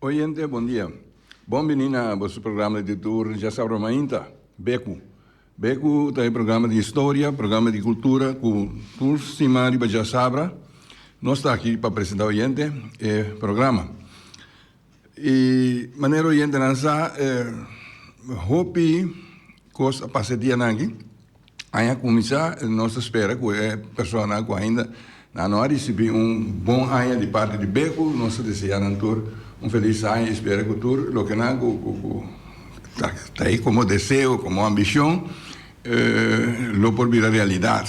Oyente bon dia. Bon bini na boso programa di tur djasabra mainta, Beku. Beku ta e programa di historia, programa di kultura ku tur siman riba djasabra nos ta aki pa presenta oyente e programa. I manera oyentenan sa hopi kos a pasa e dianan aki. Aña kuminsá nos ta spera ku e personanan ku ainda nan no a risibí un bon aña di parti di Beku, nos ta deseá nan tur un felis aña i spera ku tur loke nan ku ku ta ei komo deseo, komo ambishon lo por bira realidat.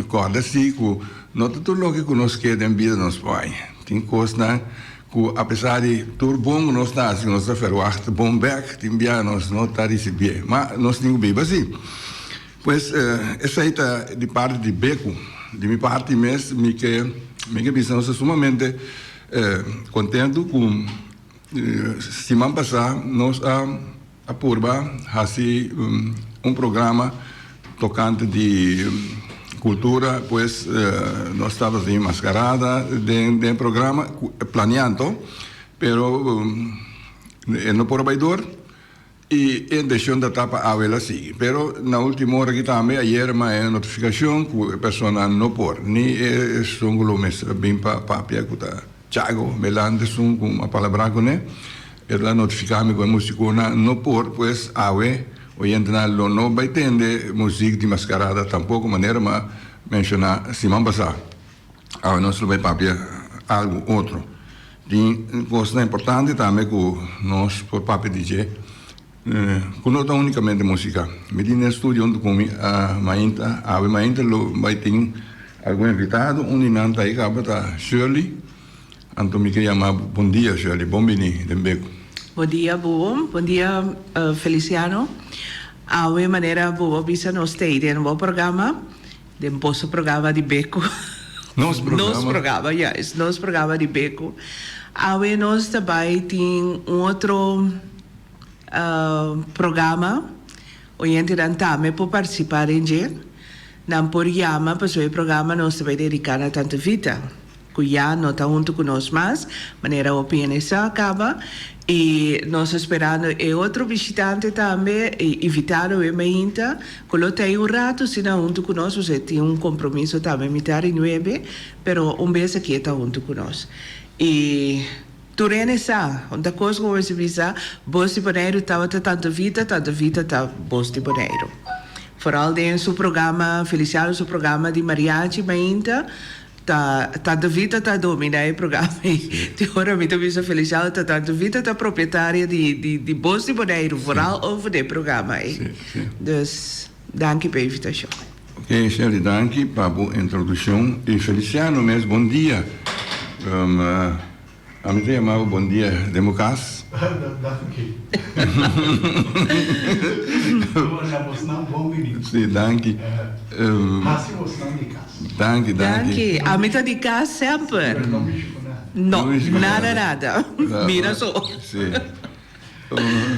Kòrda si ku no ta tur loke ku nos ke den bida nos por haña. Tin kosnan ku apesar di tur bon ku nos ta hasi ku nos ta ferwagt bon bèk, tin bia nos no ta risibié. Ma nos tin ku biba si. Pues esei ta di parti di Beku. Di mi parti mes mi ke mi ke bisa nos ta sumamente kontentu ku siman pasá nos a A purba hasi un programa tokante di kultura, pues nos tabatin maskarada den den programa planeando, pero e no por a bai dor i e intencion ta ta pa awe el a sigui. Pero na ultimo ora aki tambe ayer mi a haña notificacion ku e persona no por, ni esun ku lo mester a bin pa papia ku ta. Chago Melan esun ku a palabrá kuné, el a notifiká mi ku e musikonan no por, pues awe oyentenan lo no bai tende muzik di maskarada tampoko manera mi a menshoná siman pasá. Awe nos lo bai papia algu otro. Tin kosnan importante tambe ku nos por papia di dje ku no ta únikamente musika. Mi tin den studio huntu ku mi mainta, awe mainta lo bai tin algun invitado, un di nan ta ei kaba ta Shirley, anto mi ke yama bo, bon dia Shirley, bon bini den Beku. Bon dia Bobo, bon dia Feliciano, awe manera Bobo bisa nos ta ei den bo programa, den boso programa di Beku, Nos programa. Nos programa, juist, nos programa di Beku, awe nos ta bai tin un otro. Programa, Oyentenan tambe por partisipá den dje. Nan por yama pasobra e programa nos ta bai dediká na Tante Vita, ku ya no ta huntu ku nos mas, manera hopi hende sa kaba. I nos ta sperando e otro bishitante tambe, e invitado e mainta, ku lo ta ei un ratu asina huntu ku nos, pasobra e tin un kompromiso tambe mitar di nuebe, pero un bes aki e ta huntu ku nos. I. Tur hende sa, un ta kos ku bo mester bisa, Bos di Boneiru tabata Tante Vita, Tante Vita ta Bos di Boneiru. Foral den su programa, Feliciano su programa di mariachi mainta, ta Tante Vita ta domina e programa ei. Tin ora mi ta bisa Feliciano ta Tante Vita ta propietaria di di di Bos di Boneiru, foral over den programa ei. Dus, danki pa e invitashon. Ok Shelly danki pa bo introduccion y Feliciano mes bon dia ami ta yama bo bon dia den bo cas. Danki. Hola bosnan bon bini. Si danki. Hasi bosnan di cas. Danki danki. Danki ami ta di cas semper. Pero no mishi cu nada. No nada nada mira so. Si.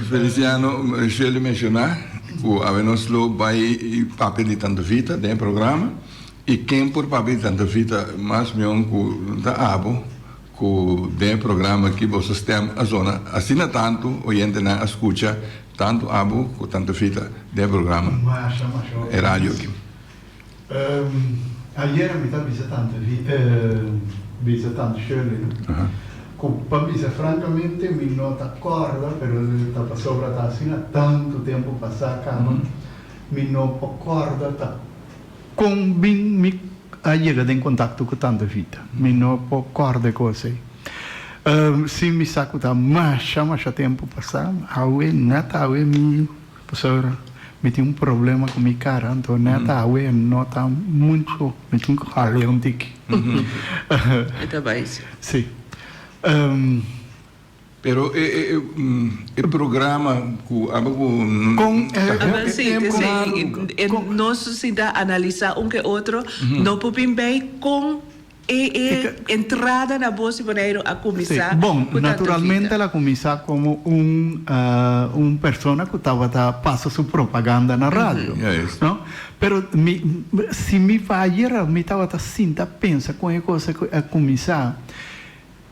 Feliciano, Shirley menciona cu awe nos lo bay papia di Tante Vita den e programa y ken por papia di Tante Vita mas mion cu ta abo cu den e programa aki boso stem a zona asina tanto oyentenan a scucha tanto abo cu Tante Vita den e programa Masha masha hopi e radio aki. Ayera mi ta bisa tante bisa tante Shirley no ku pa bisa frankamente mi no ta kòrda pero ta pasobra ta asina tantu tempu pasá kaba mi no por kòrda ta kon bin mi a yega den kontakto ku tante Vita mi no por kòrda e kos ei si mi sa ku ta masha masha tempu pasá awe nèt awe mi Pasobra mi tin un problema ku mi kara, anto nèt awe no ta mucho, mi tin ku hali un tiki. E ta bai si. Si. Pero e e programa ku aba ku Kon ta Abel si, e nos sinta analisa un ke otro, no por bin bei kon E e entrada na Bos di Boneiru a kuminsá Sí, bon, ku Tante naturalmente Vita. el a kuminsá komo un un persona ku tabata pasa su propaganda na radio, Juist. no? Pero mi, si mi fayera, mi tabata sinta pensa kon e kos a kuminsá.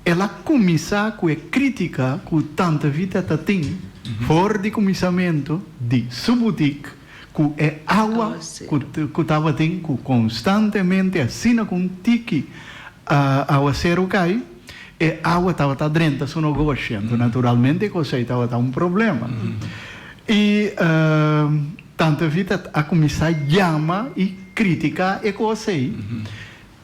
El a kuminsá ku e krítika ku Tante Vita ta tin for di kuminsamentu di su butik ku e awa ku tabatin ku konstantemente asina ku un tiki awaseru kai e awa tabata drenta su nogoshi. Anto naturalmente e kos ei tabata un problema. I Tante Vita a kuminsá yama i kritiká e kos ei.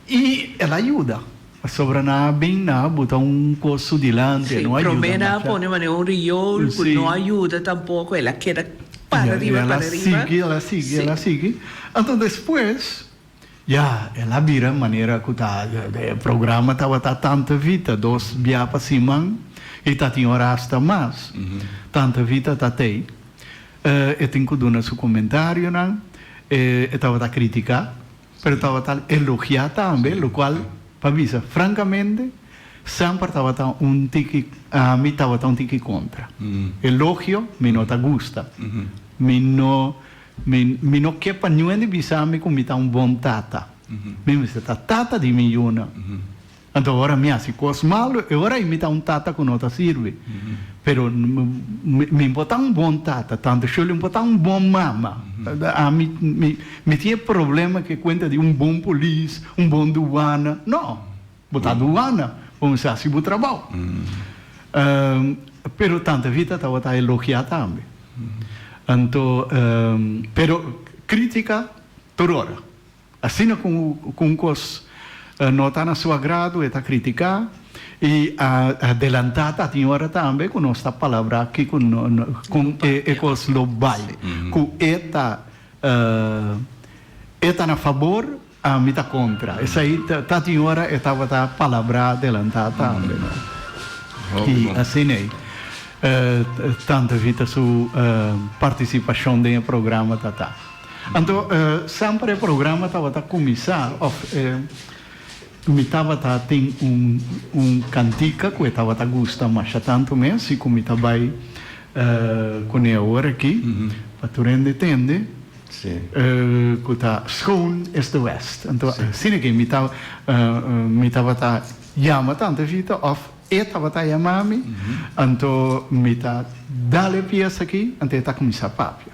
I el a yuda, pasobra nan a bin, nan a buta un kos su dilanti, e no a yuda Promé nan a masha. pone manera un riool ku no a yuda tampoko, el a keda para riba, El a para riba. sigui, el a sigui, el a sigui. Anto despues, ya, el a bira manera ku ta, e programa tabata Tante Vita, dos bia pa siman, i ta tin ora asta mas. Tante Vita ta tei, e tin ku duna su komentarionan, e tabata kritiká. Pero tabata elogiá tambe, locual, pa bisa francamente, semper tabata un tiki, ami tabata un tiki contra. Elogio mi no ta gusta. Mi no, mi, mi no ke pa niun hende bisa mi cu mi ta un bon tata. Mi mester ta tata di mi yunan. Anto ora mi hasi kos malu, e ora ei mi ta un tata ku no ta sirbi. Pero mi por ta un bon tata, tante Shirley por ta un bon mama. Ami mi mi tin e problema ku e kuenta di un bon polis, un bon duana. No, bo ta duana, bo mester hasi bo trabou. Pero tante Vita tabata elogiá tambe. Anto, pero krítika tur ora. Asina ku un kos no ta na su agrado e ta kritiká i a adelantá ta tin ora tambe ku nos ta palabrá kiko kon e kos lo bai ku e ta e ta na fabor ami ta kontra esei ta tin ora e tabata palabrá adelantá tambe no i asina ei Tante Vita su partisipashon den e programa ta ta. Anto semper e programa tabata kuminsá òf mi tabata tin un un kantika ku e tabata gusta masha tantu mes i ku mi ta bai kuné awor aki pa tur hende tende ku ta Schoon is de West. Anto asina ke mi ta mi tabata yama Tante Vita òf e tabata yama mi anto mi ta dal e pies aki anto e ta kuminsá papia.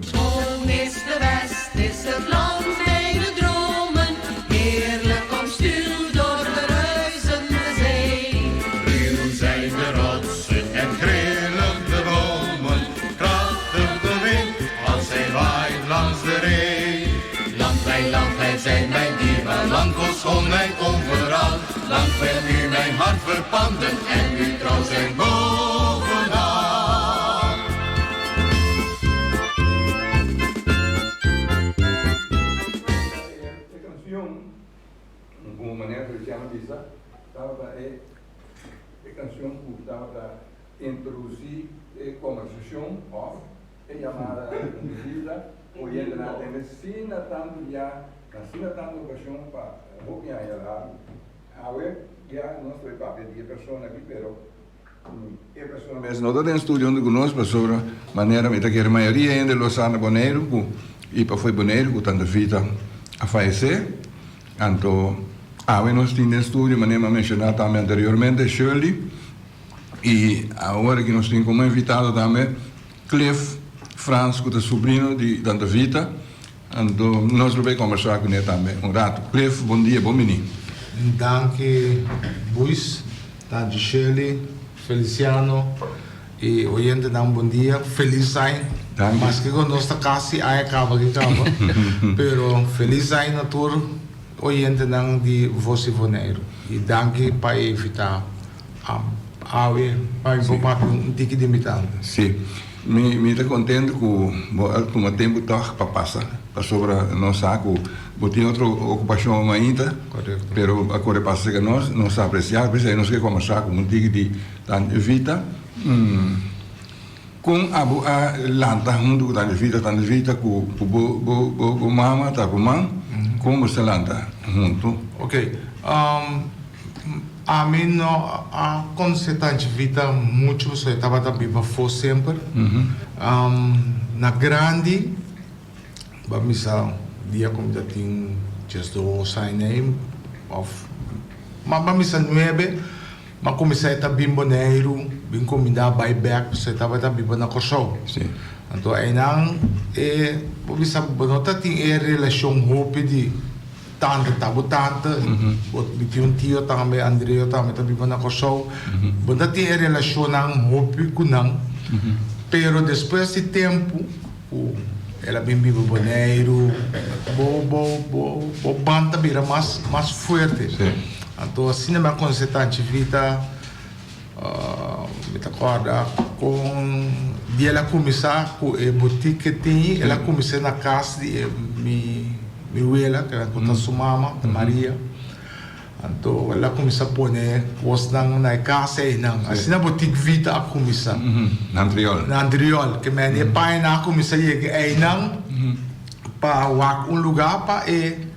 Schoon is de West, is het land mijner dromen, heerlijk omstuwd door de ruisende zee. Ruw zijn de rotsen en grillig de bomen, krachtig de wind als hij waait langs de ree. Land, mijn land, gij zijt mij dierbaar, land vol schoonheid overal. Land wil u mijn hart verpanden en u trouw zijn bovenal. E cancion, como manera Feliciano a bisa, tabata e e cancion cu tabata introduci e conversacion of e yamada di bida oyentenan a tende asina tantu bia, na asina tantu ocasion pa hopi aña largu. Awe ya nos ta bay papia di e persona aki pero E persona mes no ta den studio huntu ku nos pasobra manera mi ta kere mayoria hende lo sa na Boneiru ku i pa fo'i Boneiru ku Tante Vita a fayesé. Anto awe nos tin den studio manera mi a menshoná tambe anteriormente Shirley i awor aki nos tin komo invitado tambe Cliff Frans ku ta subrino di Tante Vita. Anto nos lo bay kombersá kuné tambe un ratu. Cliff bon dia, bon bini. Danki Buis. Tanchi Shirley, Feliciano y oyentenan bon dia, feliz aña. Danki. Maske cu nos ta casi aña caba aki caba, pero feliz aña na tur oyentenan di Voz di Boneiru. Y danki pa e invita awe pa mi por papia un tiki di mi tante. Si, mi mi ta contento cu bo a tuma tempo tog pa pasa, pasobra nos sa cu Bo tin otro ocupacion ainda, pero a core pasa cerca nos, nos ta aprecia, p'esei nos ke combersa cu un tiki di Tante Evita. Con abo a lanta hunto cu Tante Evita? Tante Evita cu bo bo bo mama ta ruman, con bo sta lanta hunto? Ok, ami no a conoce Tante Evita mucho pasobra e tabata biba afo semper. Na grandi. Ba misa dia ku mi ta tin diesdos aña ei òf ma ba misa nuebe. M'a kuminsá e ta bin Boneiru, bin kumindá bai bèk pasobra e tabata biba na Kòrsou. Anto einan e bo bisa bo no ta tin e relashon hopi di tanta ta bo tanta, bo mi tin un tio tambe Andreo tambe ta biba na Kòrsou, bo no ta tin e relashonnan hopi ku nan, pero despues di tempu ku el a bin biba Boneiru bo bo bo bo band ta bira mas mas fuerte. Anto asina mi a konosé Tanchi Vita, mi ta kòrda kon dia el a kuminsá ku e botik ke tin, el a kuminsá na kas di e mi mi wela, ku ta su mama, Maria. Anto el a kuminsá pone kosnan na e kas einan. Asina botik Vita a kuminsá. Na Antriol. Na Antriol. Ke mende e pañanan a kuminsá yega einan pa wak un lugá pa e.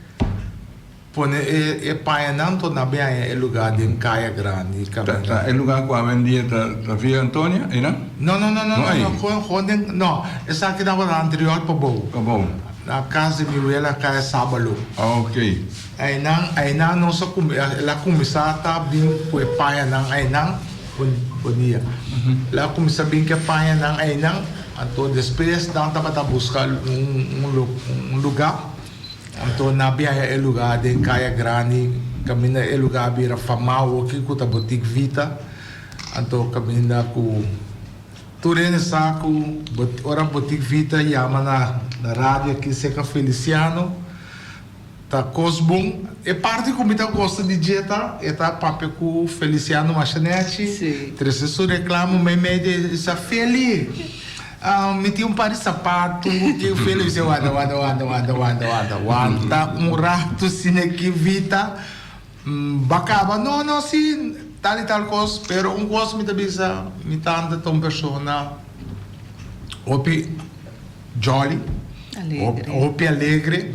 Pone e pañanan tot na bin haña e lugá den Kaya Grandi kaminda. Ta e lugá ku awendia ta ta Via Antonia einan? No no no no no no gewoon den no esaki tabata anterior pabou. Pabou. Na kas di mi wela Kaya Sabalo. Ok. Einan einan nos a kuminsá el a kuminsá ta bin ku e pañanan einan bon bon dia el a kuminsá bin ku e pañanan einan anto despues nan tabata buska un un un lugá. Anto nan biaha e lugá den Kaya Grandi, kaminda e lugá a bira famá awoki ku ta Botik Vita. Anto kaminda ku tur hende sa ku ora Botik Vita yama na radio aki serka Feliciano ta kos bon. E parti ku mi ta gosta di dje ta e ta papia ku Feliciano masha nechi, trese su reklamo meimei di e sa Feli. Mi tin un par di sapatu ki Feli bisa wanta wanta wanta wanta wanta wanta wanta un ratu sine ki Vita ba kaba no no si tal i tal kos pero un kos mi ta bisa mi tanta ta un persona hopi jolly hopi alegre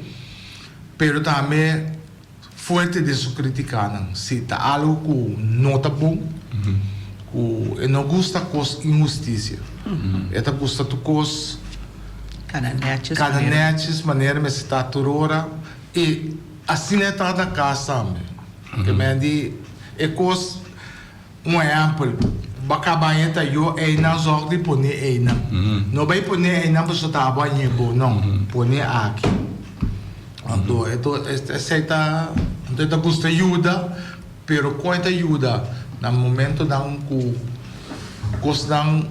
pero tambe Fuerte den su kritikanan. Si ta algu ku no ta bon, ku e no gusta kos inhustisia. E ta gusta tur kos Kana nètjes kana nètjes, manera mester ta tur ora. I asina e ta na kas tambe. Ke men di e kos, un ehèmpel, bo a kaba aña ta yo einan zòg di pone einan. No bai pone einan pasobra ta abo aña bo, no. Pone aki. Anto e to esei ta anto e ta gusta yuda pero kon e ta yuda na momentonan ku kosnan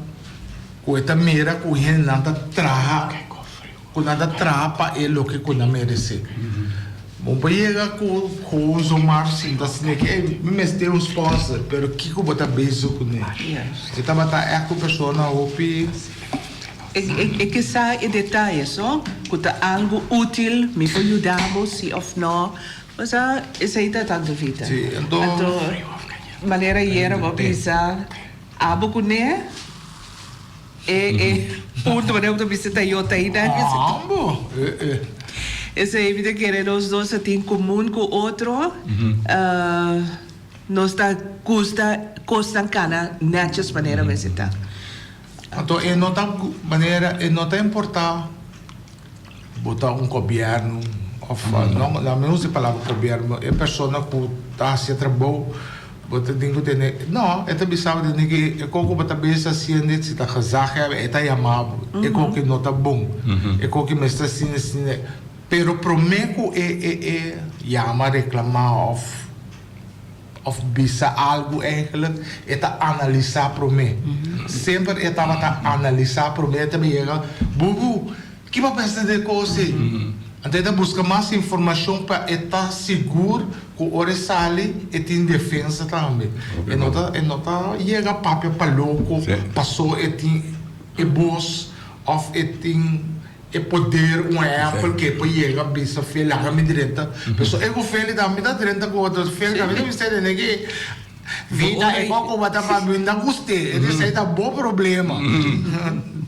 ku e ta mira ku hendenan ta traha ku nan ta traha pa e loke ku nan merese. Bo por yega ku gewoon zomaar sinta asina ke ey mi mester un sponsor pero kiko bo ta bezig kuné? E tabata ègt un persona hopi. E ke sa e detaye so, ku ta algu útil, mi por yuda bo si òf nò. Bo sa, esei ta Tante Vita. Anto, manera ayera bo a bisa, abo kuné e e punto manera bo ta bisa ta yo ta ainda. Ambo! Esei mi ta kere nos dos a tin komun ku otro. Nos ta gusta kosnan kana nètjes manera mester ta. Anto e no ta manera e no ta importa bo ta un gobierno of no no mi usa e palabra gobierno e persona cu ta haci e trabou bo ta tin cu tene no e ta bisa bo tene ki e co cu bo ta bisa haciendo si ta gezag hebben e ta yama bo e co ki no ta bon e co ki mester asina asina pero prome cu e e e yama reclama of. Of bisa algu eigenlijk, e ta analisá promé. Semper e tabata analisá promé, e ta bin yega, Bubu, ki bo pensa di e kos ei? Anto e ta buska mas informashon pa e ta sigur ku ora e sali e tin defensa tambe. E no ta e no ta yega papia pa loko paso e tin e bos òf e tin E poder un ehempel ke por yega bisa Feli laga mi drenta pasobra e ku Feli ta mi ta drenta ku otro Feli ta mi ta bisa tene ke vida e koko bo ta papia mi ta gust'é e di esei ta bo problema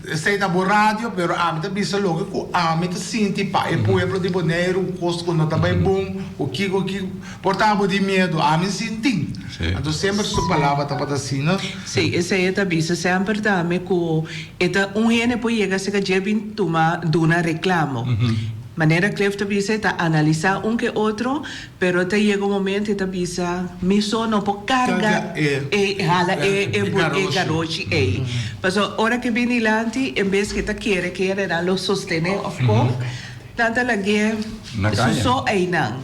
esei ta bo radio pero ami ta bisa loke ku ami ta sinti pa e pueblo di Boneiru kos ku no ta bai bon ku kiko kiko por ta bo di miedu ami sinti anto semper su palabra tabata asina. Sí, esei e ta bisa semper tambe ku E ta un hende por yega serka dje bin tuma duna reklamo. Manera Cliff ta bisa e ta analisá un ke otro, pero ta yega un momento e ta bisa mi so no por karga e hala e e garoshi ei. Pasobra ora ke bini dilanti en bes ke ta kere ke nan lo sostené òf kon, nan ta lag'é su so einan.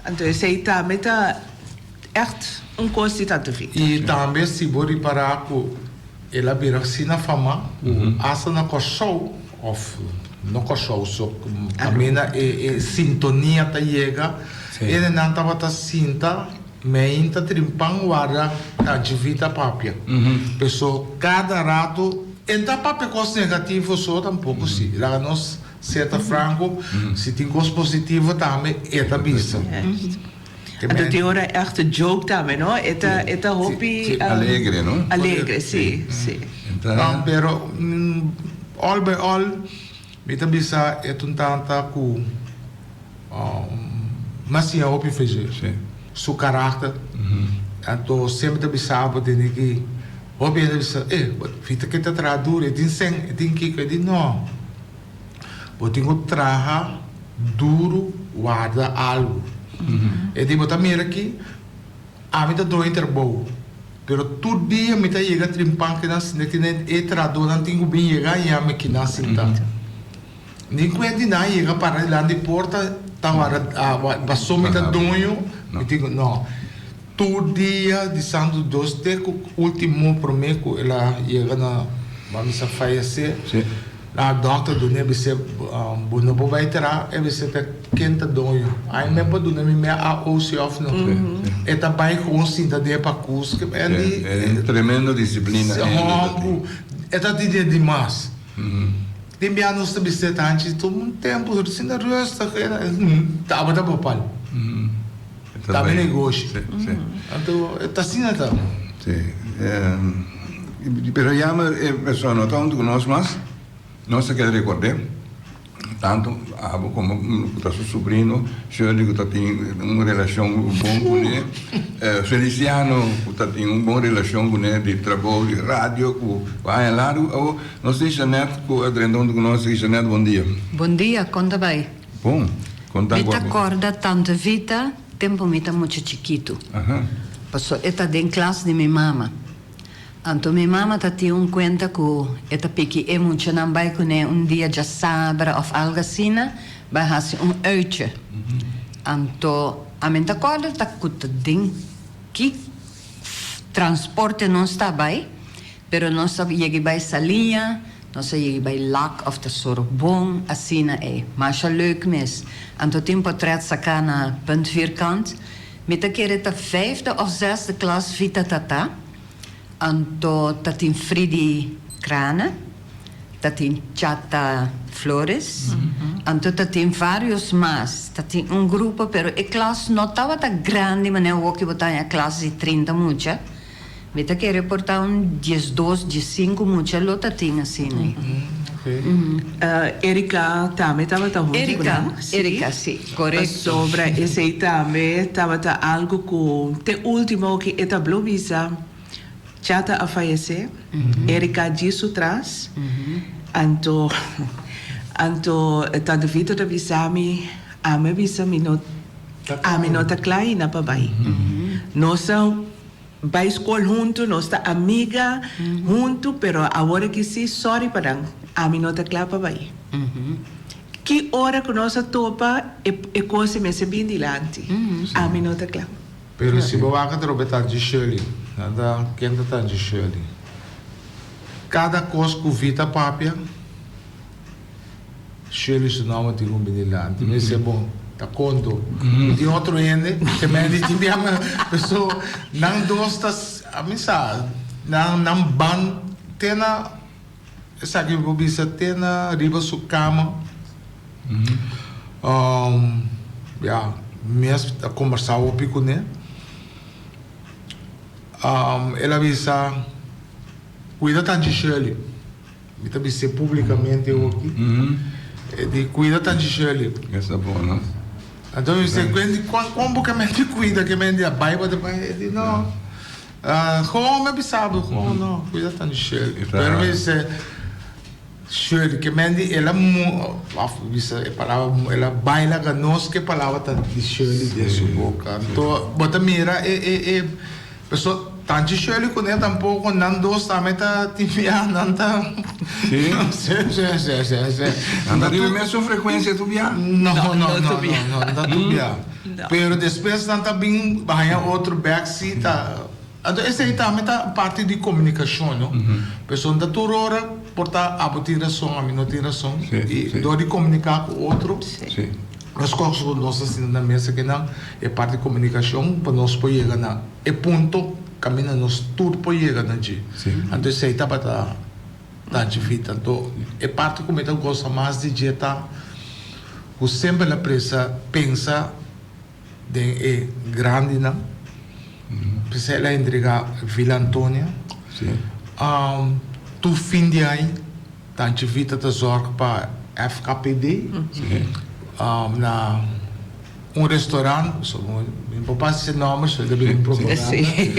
Anto esei tambe ta ègt un kos di Tante Vita. I tambe si bo ripará ku el a bira asina famá ku asta na Kòrsou òf no Kòrsou so kaminda e sintonia ta yega hendenan tabata sinta meinta trimpan warda Tante Vita papia. Peso kada rato e ta papia kos negativo so tampoko si laga nos Ser ta franco, si tin cos positivo tambe e ta bisa. Anto tin ora echt joke tambe no, e ta e ta hopi Alegre no? Alegre si, si. Pero all by all mi ta bisa e ta un tanta cu mi a siña hopi fe dje. Su karakter. Anto semper ta bisa bo tene ki hopi hende ta bisa eh Vita ke ta traha duru e tin sen e tin kiko e di no bo tin ku traha duru warda algu e di bo ta mira ki ami ta doño trabou pero tur dia mi ta yega trimpan kinan sinta kinan e trahadornan tin ku bin yega i ami kinan sinta. Ni kuenti nan yega para dilanti di porta ta wara paso mi ta doño mi tin ku no tur dia di santo Dios te ku ultimo prome ku el a yega na ban bisa fayese na dokter dune bis'e bo no por bai traha e bis'e ta ken ta doño ai me por duna mi me a osi of no e ta bai gewoon sinta den e pakus Tremendo disiplina e ta tin dimas. Tin bia nos ta bisita tanchi tuma un tempu asina rustig tabata papal ta mi negoshi anto e ta asina ta. Si pero jammer e persona no ta huntu ku nos mas nos ta keda rekord'é. Tantu abo komo ku ta su subrino, Shirley ku ta tin un relashon bon kuné, Feliciano ku ta tin un bon relashon kuné di trabou di radio ku aña largu. Awor nos tin Jeanette ku a drenta huntu ku nos. Jeanette, bon dia. Bon dia, kon ta bai? Bon, kon ta Mi ta kòrda Tante Vita tempu mi ta mucha chikitu. Paso e ta den klas di mi mama. Anto mi mama ta tin un cuenta cu e ta piki e muchanan bay cune un dia djasabra of algo asina bay haci un uitje. Anto ami n'ta corda ta cu ta den ki transporte nos ta bay, pero nos a yegi bay Saliña, nos a yegi bay Lac of ta Sorbon, asina ey. Masha leuk mes. Anto tin potret saca na Punt Vierkant. Mi ta kere ta vijfde of zesde klas Vita ta ta, anto ta tin Fridi Krane, ta tin Chata Flores, anto ta tin varios mas, ta tin un grupo pero e klas no tabata grandi manera awoki bo ta haña klas di trinta mucha, Mi ta kere por ta un diesdos, diesinku mucha lo ta tin asina. Erika tambe tabata huntu ku nan. Erika, Erika si, korekto. Pasobra esei tambe tabata algu ku te ultimo ku e ta blo bisa, Chata a fayesé, Erika djis su tras, anto anto Tante Vito ta bisa mi, ami a bisa mi no ami no ta kla aina pa bai. Nos a Bai skol huntu, nos ta amiga huntu, pero awor aki si, sorry pa nan, ami no ta kla pa bai. Ki ora ku nos a topa, e e kos e mester bin dilanti, ami no ta kla. Pero si bo wak atrobe Tanchi Shirley, nan ta ken ta Tanchi Shirley? Kada kos ku Vita papia. Shirley su nomber tin un bini dilanti. Mi dice bon, ta conto. Mi tin otro hende ke men di tin bia mi so nan dos ta mi sa nan nan ban te na esaki mi por bisa te na riba su cama. Ya mi a combersa hopi cune. El a bisa cuida tanchi Shirley. Mi ta bis'é públikamente oki. E di kuida Tanchi Shirley. Esa bon, no? Anto mi bis'é, Wendy, kon kon bo ke menti kuida ke menti a bai bo ta bai? E di, no. Gewoon mi a bisa bo, gewoon no, kuida Tanchi Shirley. Pero mi bis'é. Shirley ke men di el a of bisa e palabra el a baila ka nos ke palabra ta di Shirley den su boka. Anto bo ta mira e e e paso tanchi Shirley kuné tampoko nan dos tambe ta tin bia nan ta Si. Si si si si si. Nan ta riba e mesun frekuensia tur bia? No no no no no ta tur bia. Pero despues nan ta bin haña otro bek si ta. Anto esei tambe ta parti di komunikashon, no? Pasobra no ta tur ora por ta abo tin rason, ami no tin rason. I dor di komuniká ku otro, nos kos ku nos ta sinta na mesa kinan, e parti di komunikashon pa nos por yega na e punto kaminda nos tur por yega na dje. Anto esei tabata Tanchi Vita. Anto e parti ku mi ta gosa mas di dje ta ku semper el a presa pensa. Den e grandinan. P'esei el a entregá Villa Antonia. Tur fin di aña Tanchi Vita ta zòrg pa FKPD na un restaurant. Mi no por pasa e nòmber, so e ta bira un propaganda.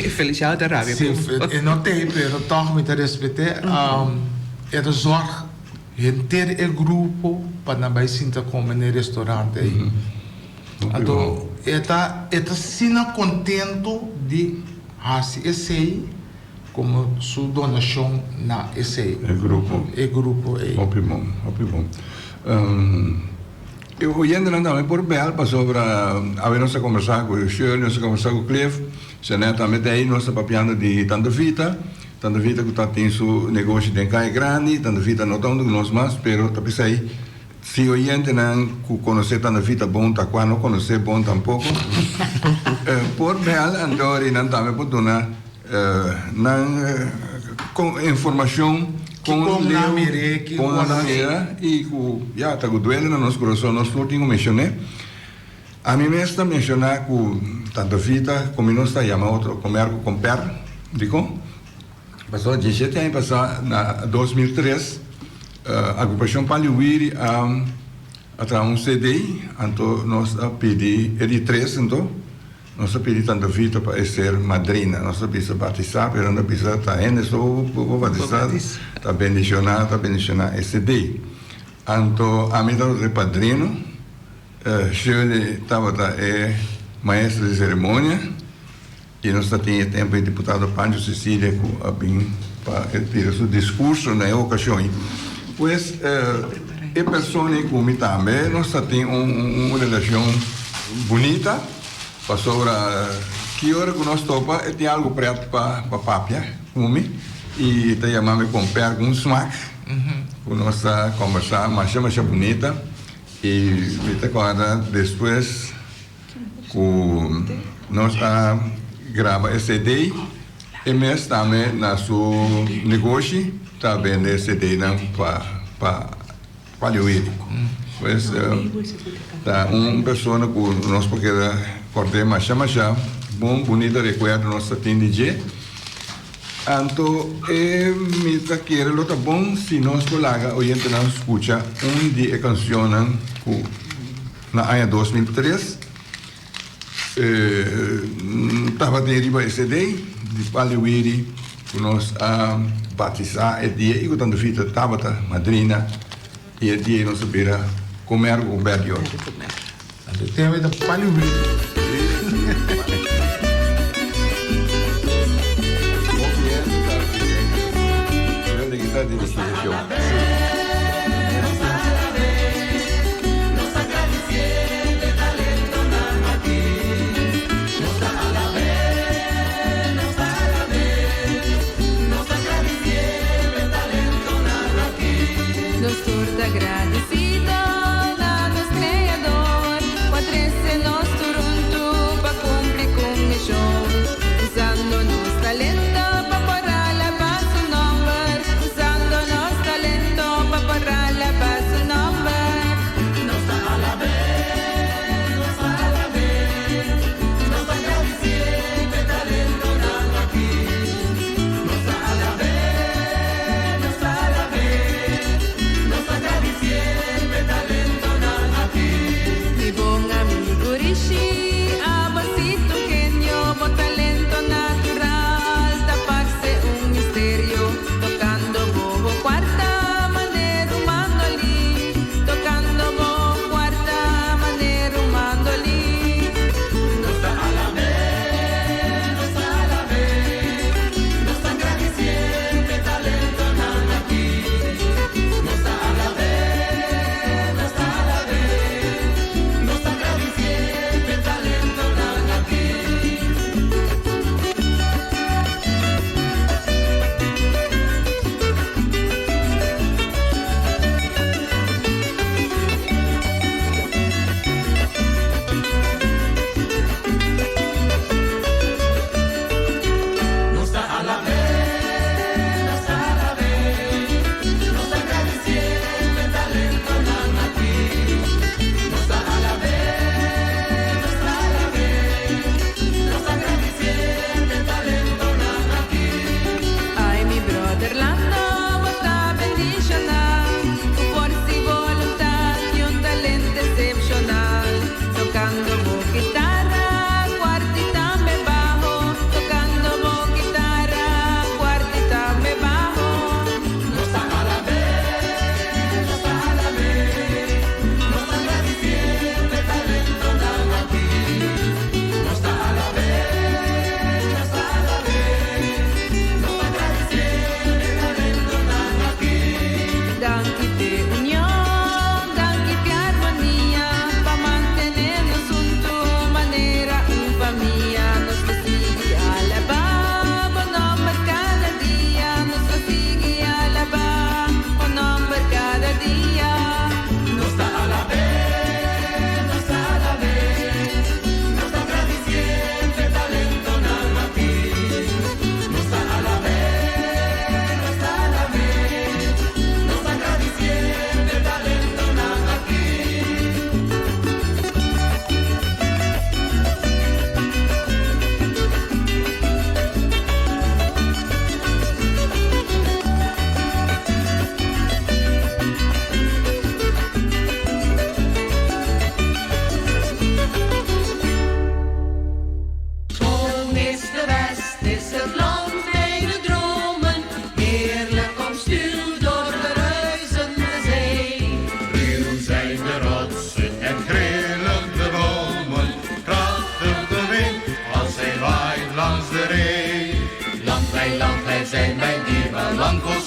Feliciano ta rabia ku. E no t'ei, pero tòg mi ta respet'é. E ta zòrg henter e grupo pa nan bai sinta kome na e restaurant ei. Anto e ta e ta asina kontentu di hasi esei komo su donashon na esei. E grupo. E grupo ei. Hopi bon, hopi bon. E oyentenan tambe por bèl pasobra awe nos ta kombersá ku Shirley, nos ta kombersá ku Cliff, Jeanette tambe ta ei, nos ta papiando di Tante Vita, Tante Vita ku ta tin su negoshi den Kaya Grandi, Tante Vita no ta huntu ku nos mas, pero ta p'esei. Si oyentenan ku konosé Tanda Vita bon ta kua no konosé bon tampoko por bèl anto i nan tambe por duna nan informashon kon leu kon nan mira i ku ya ta ku duele na nos kurason nos tur tin ku menshoné. Ami mes ta menshoná ku Tanta Vita komi nos ta yama otro komer ku komper dikon? Pasó diesshete aña pasá, na 2003, Agrupashon Pali Wiri a a traha un CD, anto nos a pidi e di tres anto, nos a pidi Tanta Vita pa e ser madrina. Nos a bisa batisá, pero nan a bisa ta hende so bo por batisá, ta bendishoná, ta bendishoná e CD. Anto ami tabata e padrino, Shirley tabata e maestro di seremonia. I nos ta tin e tempu e diputado Pancho Cecilia ku a bin pa e tira su diskurso na e okashon ei. Pues e persona ei ku mi tambe nos ta tin un relashon bunita pasobra ki ora ku nos topa e tin algu prèt pa papia ku mi i ta yama mi komper ku un smak ku nos ta kombersá masha masha bunita i mi ta kòrda despues. Ku nos a graba e CD, e mes tambe na su negoshi ta bende e CD-nan pa pa Paliwiri. Pues ta un persona ku nos por keda kòrd'é masha masha bon, bunita rekuerdo nos ta tin di dje. Anto e mi ta kere lo ta bon si nos por laga oyentenan skucha un di e kanshonnan ku. Na aña 2003 tabatin riba e CD di Pali Wiri ku nos a batisá e dia i ku Tante Vita tabata madrina i e dia nos a bira komer ku komber di otro. Anto e tema ta Pali Wiri. Nos tur ta gradisido na nos Kreador pa trese nos tur huntu pa kumpli ku mishon, usando nos talento pa por alabá su nòmber, usando nos talento.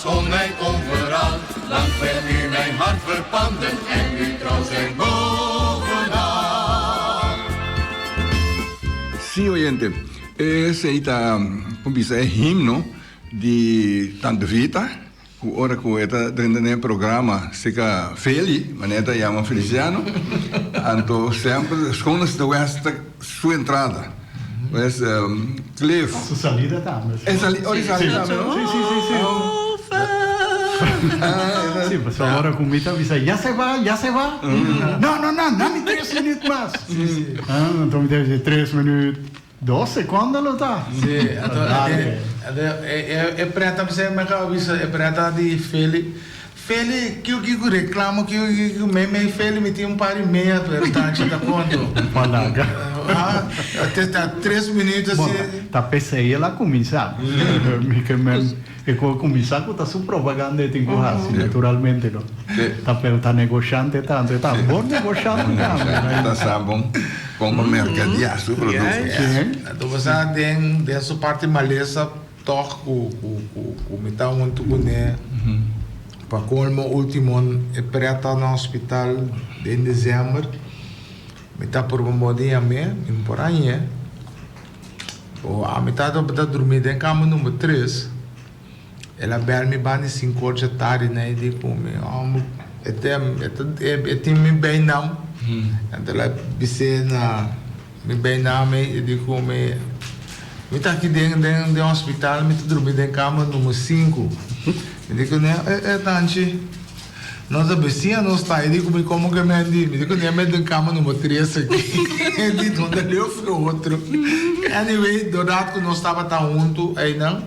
om mij overal. Lang wil u mijn hart verpanden en u trouw zijn bovenal. Sí, oyente, esei ta, por bisa, e himno di Tante Vita, ku ora ku e ta drenta den e programa seka Feli, manera e ta yama Feliciano, anto semper Schoonste de West ta su entrada. Pues, Cliff. Su salida tambe. E sali, ora e sali tambe, no? Sí, sí, sí, sí. Sí, pasobra ora ku mi ta bisa, ya se va, ya se va. No, no, no, dame tres minuut mas. Ah, anto mi ta bisa, tres minuut, dos secondo lo ta. Sí, anto e preta mi sa mi a bisa e preta di Feli, Feli, kiko kiko reclamo kiko kiko mei mei Feli mi tin un par di mea pero tanchi ta konto. Palaga. Ah, te ta tres minuut Bon, asi. ta p'esei el a kuminsá. Mi ke men e ku a kuminsá ku ta su propaganda e tin ku hasi naturalmente no. Ta pero ta negoshante tantu, e ta bon negoshante tambe. Ta sa bon kon pa merkadeá su produkto. Sí. Anto bo sa den den su parti malesa. Tòg ku ku mi ta huntu kuné. Pa kolmo último e preta na hospital den desèmber. Mi ta purba moda di yam'é, mi no por hañ'é. O ami ta tabata drumí den kama number tres. El a bèl mi banda di sinku or djatardi na e di ku mi, Hòmber, e ta e tin mi beinam. Anto el a bis'é na. Mi bay na mi y di cu mi, mi ta aki den den den hospital, mi ta drumi den cama numero cinco. Mi di cu ne, e e tanchi, nos ta beciña nos ta. E di cu mi, como que mi di? Mi di cu ne, mi den cama numero tres aki. E di, no ta leu for otro. Anyway, doordat cu nos tabata hunto eynan,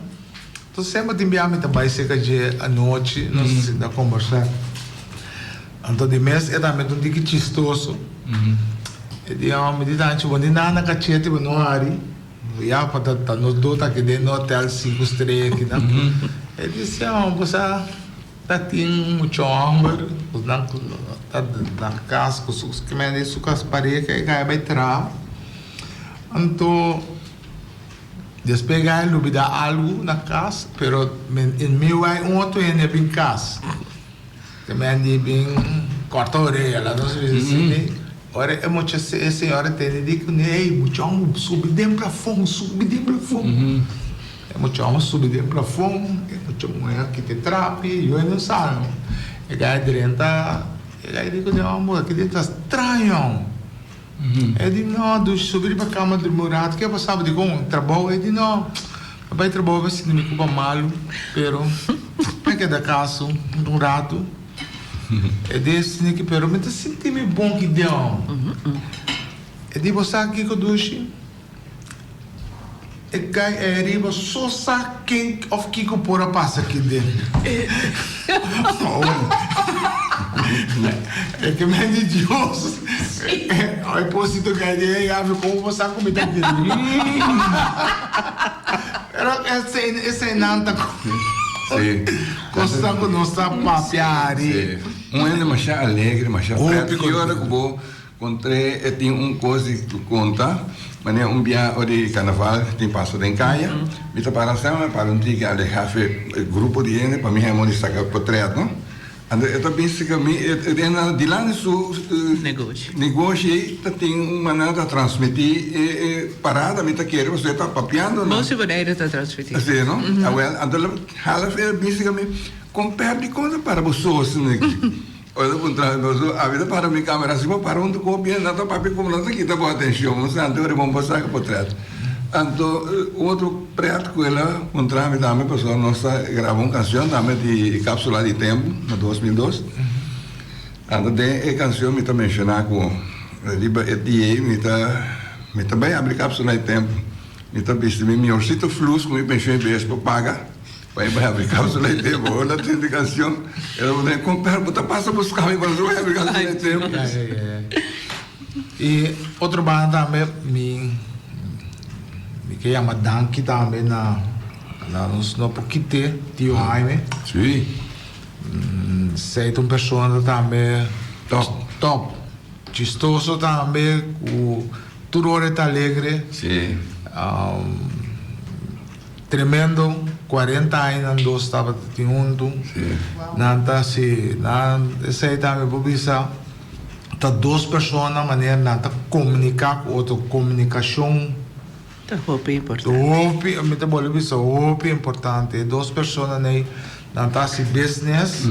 entonces semper tin bia mi ta bay cerca dje anochi, nos ta sinta combersa. Anto di mes e tambe ta un tiki chistoso. E di, Oh, mi di tanchi, bo di nada na kachete, bo no hari. Ya, pa ta ta nos do ta aki den hotel sinku strea aki nan. E di, si, oh, bo sa ta tin mucho homber ku nan ta na kas ku su kimen di su kas pareha e gaya bai traha. Anto despues e gaya lubida algu na kas, pero en mi wei un otro hende a bin kas. Te men di bin corta orea la nos bisa así. Ora e mucha e señora tende di cu ey mucha homber subi den plafon subi den plafon. E mucha homber subi den plafon e mucha muher a kita e trapi yo no sa no. E gaya drenta e gaya di cu den homber aki den ta straño. E di no dushi subi riba cama durmi un rato ke a pasa bo di con trabou e di no a bay trabou a sinti mi cuba malu pero mi a keda caso un rato e di esaki pero mi ta sinti mi bon ki den e di bo sa kico dushi. E kai ei riba so sa ken of kiko por a pasa aki den. E ke men di Dios. E posito kai den e yabi komo bo sa ku mi ta aki riba. Pero esei nan ta kosnan ku nos ta papia ari. Un hende masha alegre, masha pret. Ki ora ku bo Kontr'é e tin un kos di konta, manera un bia ora di karnaval tin paso den kaya, mi ta para asina, mi para un tiki alehá fe e grupo di hende pa mi hèmon di saka potret no. Anto e ta bisa ku mi e den nan dilanti su negoshi ei ta tin un manera ta transmití e e parada mi ta kere pasobra e ta papiando no. Boso Bonaire ta transmití. Así no? Awèl anto hala fe e bisa ku mi, komper di kon ta para bo sos aki? Ora ta puntra mi, Paso, abi ta para mi camera si bo para huntu cu bien nan ta papia como nan ta kita bo atencion. Un santo ora bon bo saca potret. Anto un otro pret cu el a puntra mi tambe pasobra nos ta graba un cancion tambe di Capsula di Tempo na 2002. Anto den e cancion mi ta menciona cu riba e dia ey mi ta mi ta bay abri Capsula di Tempo. Mi ta bisti mi miorcito flus cu mi pensioen e bes por paga. Pa e bai habri cápsula di tempo. Ora el a tende canción, el a pone, Comper, bo ta pasa busca mi pa nos bai habri cápsula di tempo. Ya, ya, ya, ya. I otro banda tambe mi mi ke yama danki tambe na na nos no por kite Tio Jaime. Sí. Esei ta un persona tambe Top. Top. Chistoso tambe ku tur ora e ta alegre. Sí. Tremendo. 40 aña nan dos tabata tin huntu. Nan ta si, nan esei tambe por bisa ta dos persona manera nan ta komuniká ku otro, komunikashon. Ta hopi importante. Hopi, mi ta bolbe bisa hopi importante. E dos personanan ei nan ta hasi business,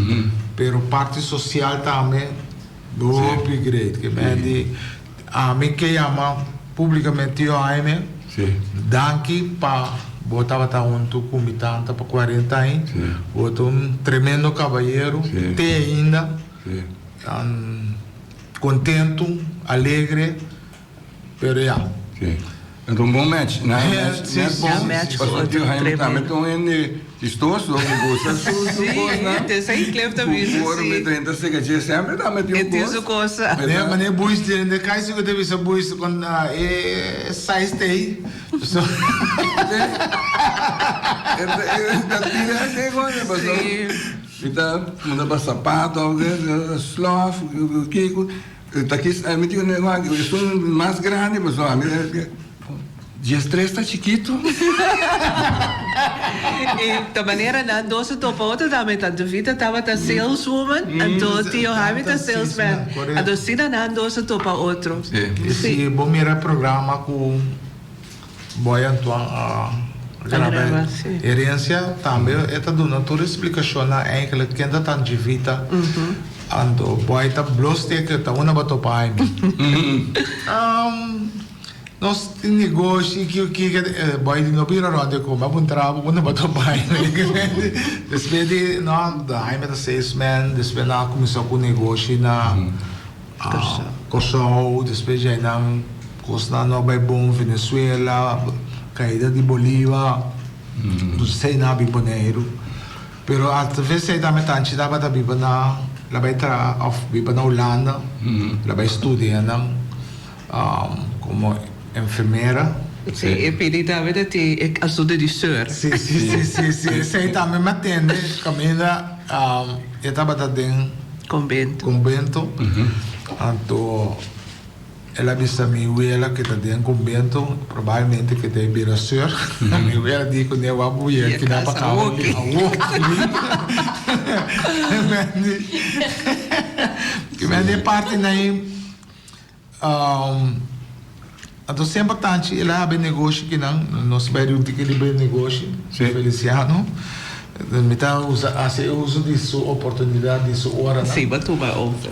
pero parti social tambe hopi great. Ke men di ami ke yama publicamente Tio Jaime, danki pa bo tabata hunto ku mi tanta pa 40 aña. Bo ta un tremendo cabayero, te ainda. Contento, alegre. Pero ya. Sí. Ta un bon match. Na match, Sí, net sí, bon. sí, match Pasobra ku Tio otro Jaime tambe tremendo. ta un hende chistoso ku gusta su su Sí, kosnan. entonces ahí Cliff ta Ku bisa, ora sí. mi drenta sega dje semper tambe tin E un tin kos. su cosa. Mi Mane ta- mane buis den de kai si ku ta bisa buis kon e size t'ei. So E ta e ta tira e kos pasobra Sí. mi ta manda pa sapato slof kiko. Ta kis mi tin un wak esun mas grandi pasobra ami 13 ta chikitu. E ta manera nan dos a topa otro tambe tanto Vita tabata saleswoman anto tio Jaime ta salesman anto asina nan dos a topa otro. I si bo mira e programa ku Boy Antoine a graba Herencia tambe e ta duna tur e splikashonnan eigenlijk ken ta Tanchi Vita. Anto Boy ta blos teken ta unda bo topa Jaime. Nos tin negoshi ki ki Boy di no bira rond e kome a puntra bo unda bo topa Jaime. Despues di no Jaime ta salesman despues nan a kuminsa ku negoshi na. Kòrsou, despues djei nan kosnan no a bai bon, Venezuela, kaida di Boliva, dus esei nan a bin Boneiru. Pero atraves esei tambe Tanchi tabata biba na, el a bai traha òf biba na Hulanda, el a bai studia nan komo enfermera. Sí, e pidi tambe ta tin e asuntu di seur. Sí, sí, sí, sí, sí, esei tambe mi a tende kaminda e tabata den. Convento. Convento. Anto el a bisa mi wela ke ta den convento, probablemente ke ta e bira seur. Mi wela di ku ne wak buye kina pa kaba di awoki. Ki men di e parti nai. Anto semper tanchi el a habi negoshi kinan, nos bai riba un tiki riba e negoshi, Feliciano. Mi ta usa hasi e uso di su oportunidat, di su oranan. Sí, bo tuma over.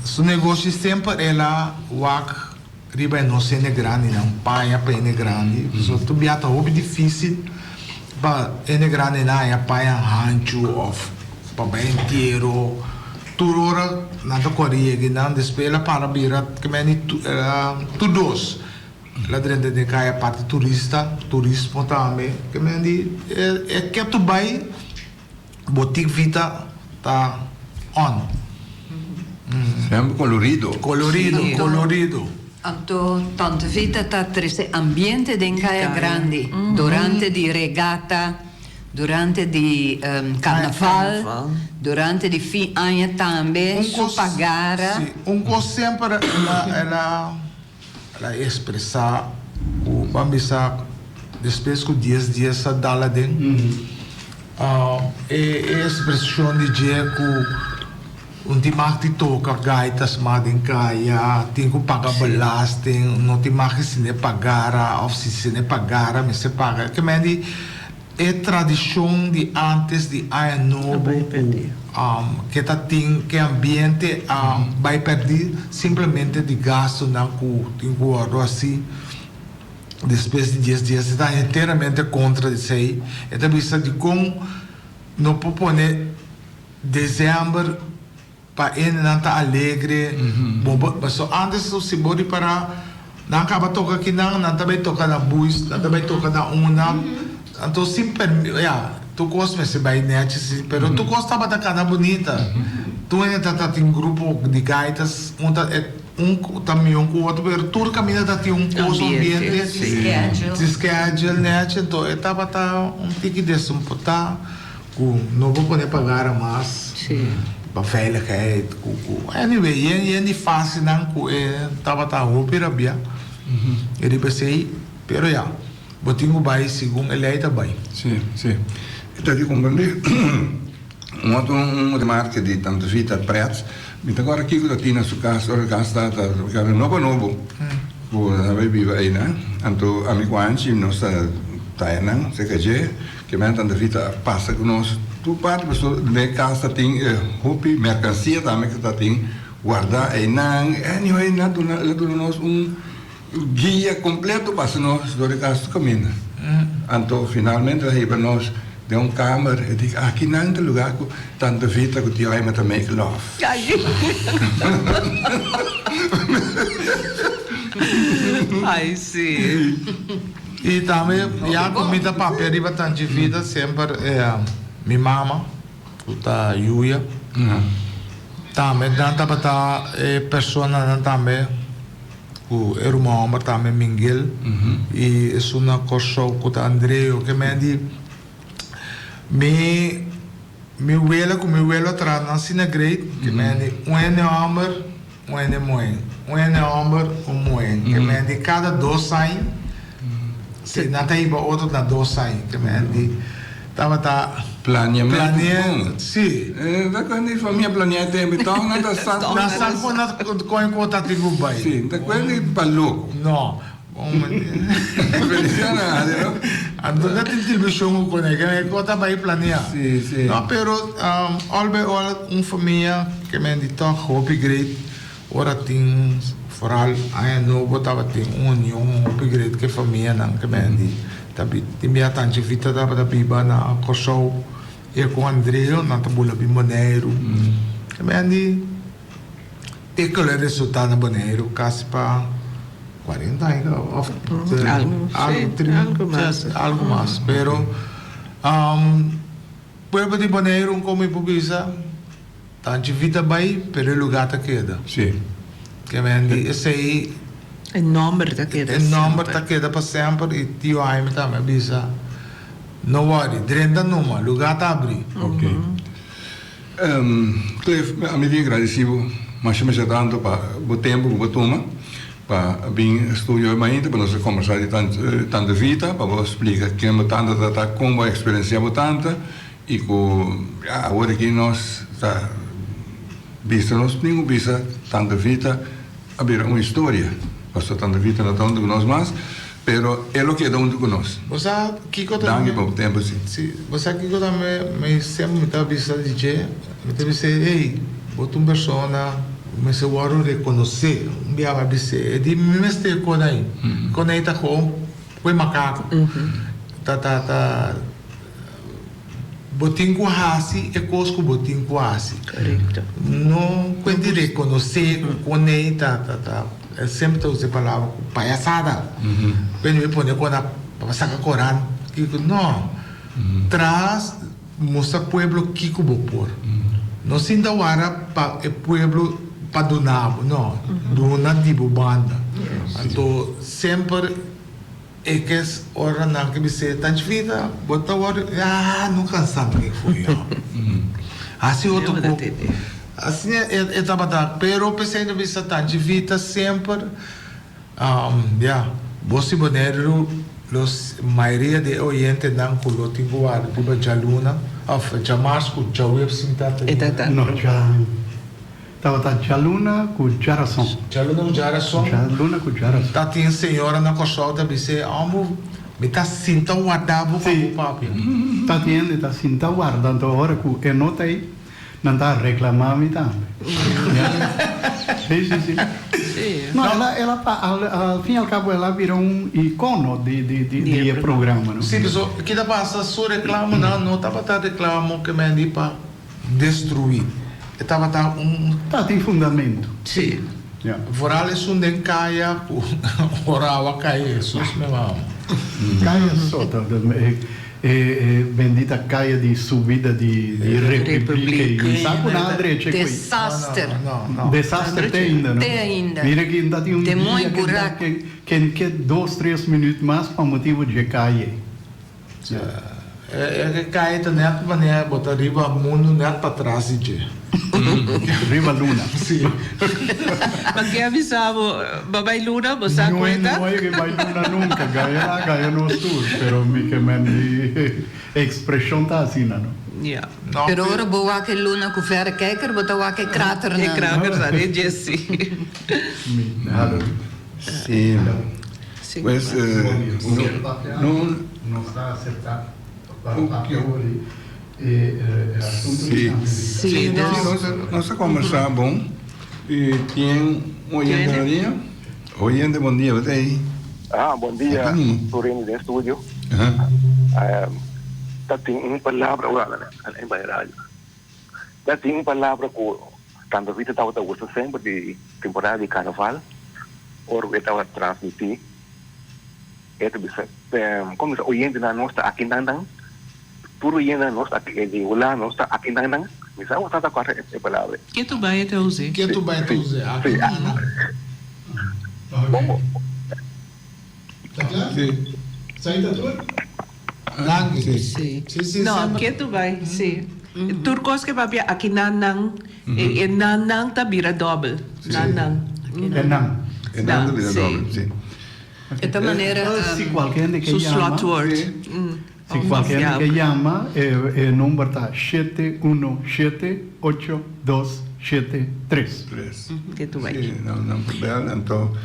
Su negoshi semper el a wak riba e nos hende grandinan, paña pa hende grandi. Pasobra tur bia ta hopi difisil pa hende grandinan haña paña hanchu òf pa bai entiero. Tur ora nan ta kore yega i nan despues el a para bira kemeni tur dos. El a drenta den kaya parti turista, turismo tambe. Kemeni e ketu bai Botik Vita ta on. Semper kolorido. Kolorido, kolorido. Anto Tante Vita ta trese ambiente den Kaya Grandi durante di regata. Durante di carnaval, durante di fin aña tambe, su pagara. Si, un cos semper el a, el a, el a expresa cu ban bisa despues cu dies dies a dal aden, e e expresion di dje cu un tin mag di toca gaitas mas den caya, tin cu paga belasting, no tin mag di sine pagara of si sine pagara mester paga. Ke men di E tradishon di antes di Aña Nobo ku ke ta tin ke ambiente a bai pèrdí simplemente di gastunan ku tin ku wòrdu hasi despues di dies dies. E ta enteramente kontra di esei. E ta bisa dikon no por pone desèmber. Pa hendenan ta alegre, bo bo paso antes si bo ripará nan kaba toka kinan nan ta bai toka na buis, nan ta bai toka na una, anto sin permi ya tur kos mester bai nèchi si pero tur kos tabata kana bunita, tur hende ta ta tin grupo di gaitas un ta un ta mihó ku otro pero tur kaminda ta tin un kos un ambiente si schedule nèchi anto e tabata un tiki desompotá. Ku no por pone pagara mas pa veiligheid ku ku anyway yen yen di fasenan ku e tabata hopi rabia riba esei pero ya. Bo tin ku bai segun e lei ta bai. Sí, sí. E ta di komprendé. Un otro un remarke di Tante Vita Pretz, mi ta kòrda kiko ta tin na su kas ora kas ta ta keda nobo nobo ku nan a bai biba einan. Anto ami ku Anchi nos ta taya nan serka dje, ke men Tante Vita a pasa ku nos tur parti pasobra den e kas ta tin e hopi merkansia tambe ku ta tin guardá einan. Anyway, nan a duna el a duna nos un. Guia completo pasa nos door e cas tur caminda. Anto finalmente a hiba nos den un kamer e di aki nan ta lugar cu Tante Vita cu Tio Aima ta make love. Ay si. Y tambe ya cu mi ta papia riba Tante Vita semper mi mama cu ta Yuya tambe nan tabata e personanan tambe. Ku e ruman hòmber tambe Mingel i esun na Kòrsou ku ta Andreo. Ke men di mi mi wela ku mi welo a traha nan asina great ke men di un hende hòmber un hende muhé un hende hòmber un muhé ke men di kada dos aña si nan ta hiba otro na dos aña ke men di tabata Planeamentu Planea, bon. si. E ta kuen di famia planea e tempu i tòg nan ta sa. Nan sa kon nan kon kon ta tin ku bai. Si, ta kuen di pa loko. No. Feliciano a hasi no. Anto nan tin televishon ku kone ke kon ta bai planea. Si, si. No, pero al bij al un famia ke men di tòg hopi great. Ora tin foral aña nobo tabatin un union hopi great ku e famianan ke men di ta tin bia Tantje Vita tabata biba na Kòrsou e ku Andreo nan ta bula bin Boneiru ke men di te ku lo e resulta na Boneiru kasi pa kuarenta aña òf algu mas pero pueblo di Boneiru komo mi por bisa. Tanchi Vita bai, pero e lugá ta keda. Sí. Ke men di esei. E nòmber ta keda semper. E nòmber ta keda pa semper i tio Jaime tambe a bisa, No wòri, drenta numa, lugá ta abrí. Ok. Cliff, ami bien gradisí bo masha masha tantu pa bo tempu ku bo tuma pa bin studio hoy mainta pa nos a kombersá di Tante Vita, pa bo splika ken bo tanta ta ta, kon bo a eksperensiá bo tanta. I ku awor aki nos ta bisa nos tin ku bisa Tante Vita a bira un historia. Pasobra Tante Vita no ta huntu ku nos mas, pero e lo keda huntu ku nos. Bo sa kiko ta Danki pa bo tempu si. Si, bo sa kiko ta mi semper mi ta bisa di dje? Mi ta bis'é, ey, bo ta un persona ku mester wòrdu rekonosé. Un bia mi a bis'é, e di mi mester konai. Konai ta kon ku e makaku. Ta ta ta. Bo tin ku hasi e kos ku bo tin ku hasi. Korekto. No kuenti rekonosé ku kon ei ta ta ta e semper ta usa e palabra ku payasada. Kuenti mi pone kon a pa saka korant kiko no. Traha mustra pueblo kiko bo por. No sinta wara pa e pueblo pa duna bo no. Duna di bo banda. Anto semper. E kes ora nan ke bis'é, Tanch vida, bo ta wòrdu, ah, no kansa mi fu yo. Hasi otro kos. Asina e tabata. Pero p'esei no bisa Tanchi Vita semper, ya, bo si Boneiru los mayoria di e oyentenan ku lo tin ku wòrdu riba djaluna òf djamars ku djaweps sin ta ta. No, dja. Tabata djaluna ku djarason. Djaluna ku djarason. Djaluna ku djarason. Ta tin señora na Kòrsou ta bis'é, Òmbu, mi ta sinta warda bo pa bo papia. Ta tin hende ta sinta warda, anto ora ku e no ta ei, nan ta reklamá mi tambe. Sí, sí, sí. No, el a, el a pa, al, al fin y al cabo el a bira un icono di, di, di, di e programa, no? Sí, paso ki ta pasa, su reklamonan no tabata reklamo ke men di pa. Destruí. E tabata un. Tabatin fundamento. Sí. Ya. Vooral esun den kaya ku ora awa kai Hesus mi mama. Kaya so ta e e bendita kaya di subida di di Republiek ei. Mi sa ku nan a drecha e koe. Desaster. No, no, no. Desaster te ainda no. Te ainda. Mira ki ta tin un Te mooi dia buraku. ken ken ke dos tres minuut mas pa motibu dje kaya ei. Ja. E kai ta nèt manera bo ta riba mundu nèt patras di dje. Riba luna. Si. Ma ke a bisa bo, bo bai luna, bo sa kuenta? No, no e bai luna nunka. Gaya a gaya nos tur, pero mi ke men di e ekspreshon ta asina, no? Ya. Pero ora bo wak e luna ku vèrekijker, bo ta wak e kraternan. E kraternan, e dje si. Mi, halo. Si. Pues, no. Nos ta acepta pa papia awor e asunto di Tante Rita. Si, nos a combersa bon y tin un oyente na liña. Oyente bon dia, bo ta ey? Ah, bon dia tur hende den studio. Ta tin un palabra, ora a bai radio. Ta tin un palabra cu Tante Rita tabata gusta semper di temporada di carnaval, ora cu e tabata transmiti. E ta bisa, Kon bisa oyentenan nos ta aki nan nan? Tur oyentenan nos ta aki di Hulanda nos ta aki nan nan? Mi sa bo ta kòrda e palabra ei. Ke tu bai ta us'é? Ke tu bai ta us'é? Aki nan nan. Bon bo. Ta kla? Si. Sa i ta tur? Danki. Si. Si. Si, si, No, semper. ke tu bai, si. Tur kos ke papia aki nan nan, e nan nan ta bira dòbel. Nan nan. E nan. E nan ta bira dòbel, si. E ta manera Si kualke hende ke Su yama, slot word. si kualke hende ke yama, e number ta shete uno shete ocho dos shete tres. Tres. Ke tu bai. Si, nan nan por bel anto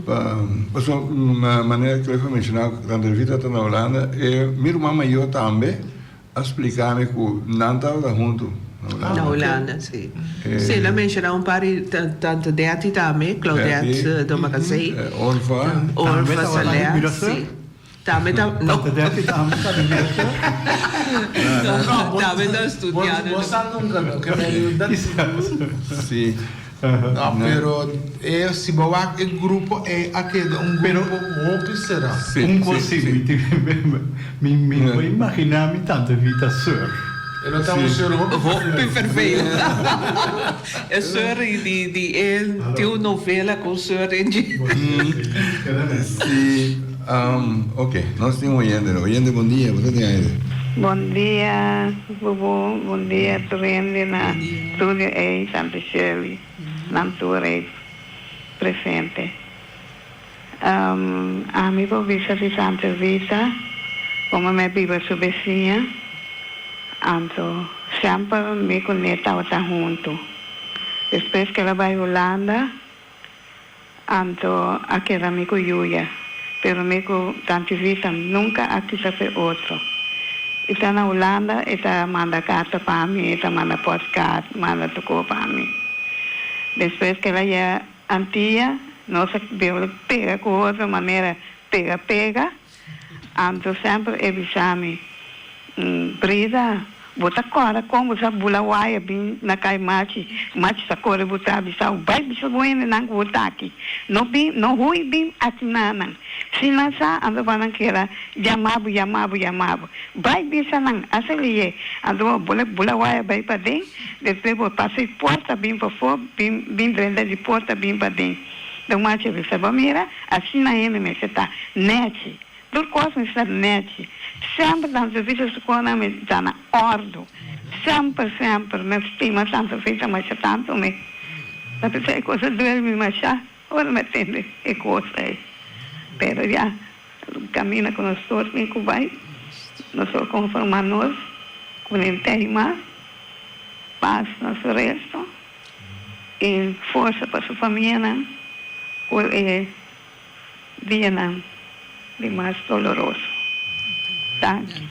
pa pasobra manera Cliff a menshoná Tante Rita ta na Hulanda e mi ruman mayor tambe A splica mi cu nan tabata hunto na Hulanda. Na Hulanda, si. Si, el a menciona un par di tante Detty tambe, Claudette Domacassé. Orfa. Orfa Saleh, si. Tambe ta, no. Tante Detty tambe ta di Merca. No, tambe ta studiando. Bo sa nunca no, ke medio dat. Si. No, pero e si bo wak e grupo ei a keda un grupo hopi será. Un kos si, mi tin mi mi por imaginá mi tante Vita surf. E lo ta un surf hopi Hopi vervelend. E surf di di e tin un novela ku surf den dje. Si, ok, nos tin un oyente. Oyente bon dia, bo ta tin aire. Bon dia Bubu, bon dia tur hende na studio ey, Tante Shirley, nan tur ey presente. Ami por bisa di Tante Rita como mi a biba su besiña, anto semper mi cu ne tabata hunto. Despues cu el a bay Hulanda, Anto a keda mi ku Yuya, pero mi ku Tanti Vita nunka a kisa p'e otro. E ta na Hulanda, e ta manda karta pa mi, e ta manda postkaart, manda tokó pa mi. Despues ku el a yega Antia, nos a bebe pega ku otro manera pega pega. Anto semper e bisa mi, Brida, bo ta kòrda kon bo sa bula waya bin na kai Machi? Machi ta kore bo ta bisa bo, Bai bisa bo hendenan ku bo ta aki. No bin, no hui bin aki na nan. Si nan sa, anto bo nan keda yama bo, yama bo, yama bo. Bai bisa nan, hasi liye. Anto bo bula bula waya bai paden, despues bo pasa e porta bin pafó, bin bin drenta di porta bin paden. Don Machi a bisa, Bo mira, asina hende mester ta nechi. Tur kos mester ta nechi. Semper Tante Vita su konan mi ta na òrdu. Semper, semper. Mi a stima Tante Vita masha tantu mi ta pensa e kos a duel mi masha ora mi a tende e kos ei. Pero ya, kaminda ku nos tur tin ku bai, nos por konformá nos ku nintei mas, pas na su resto. E forsa pa su famianan ku e dianan di mas doloroso. Danki.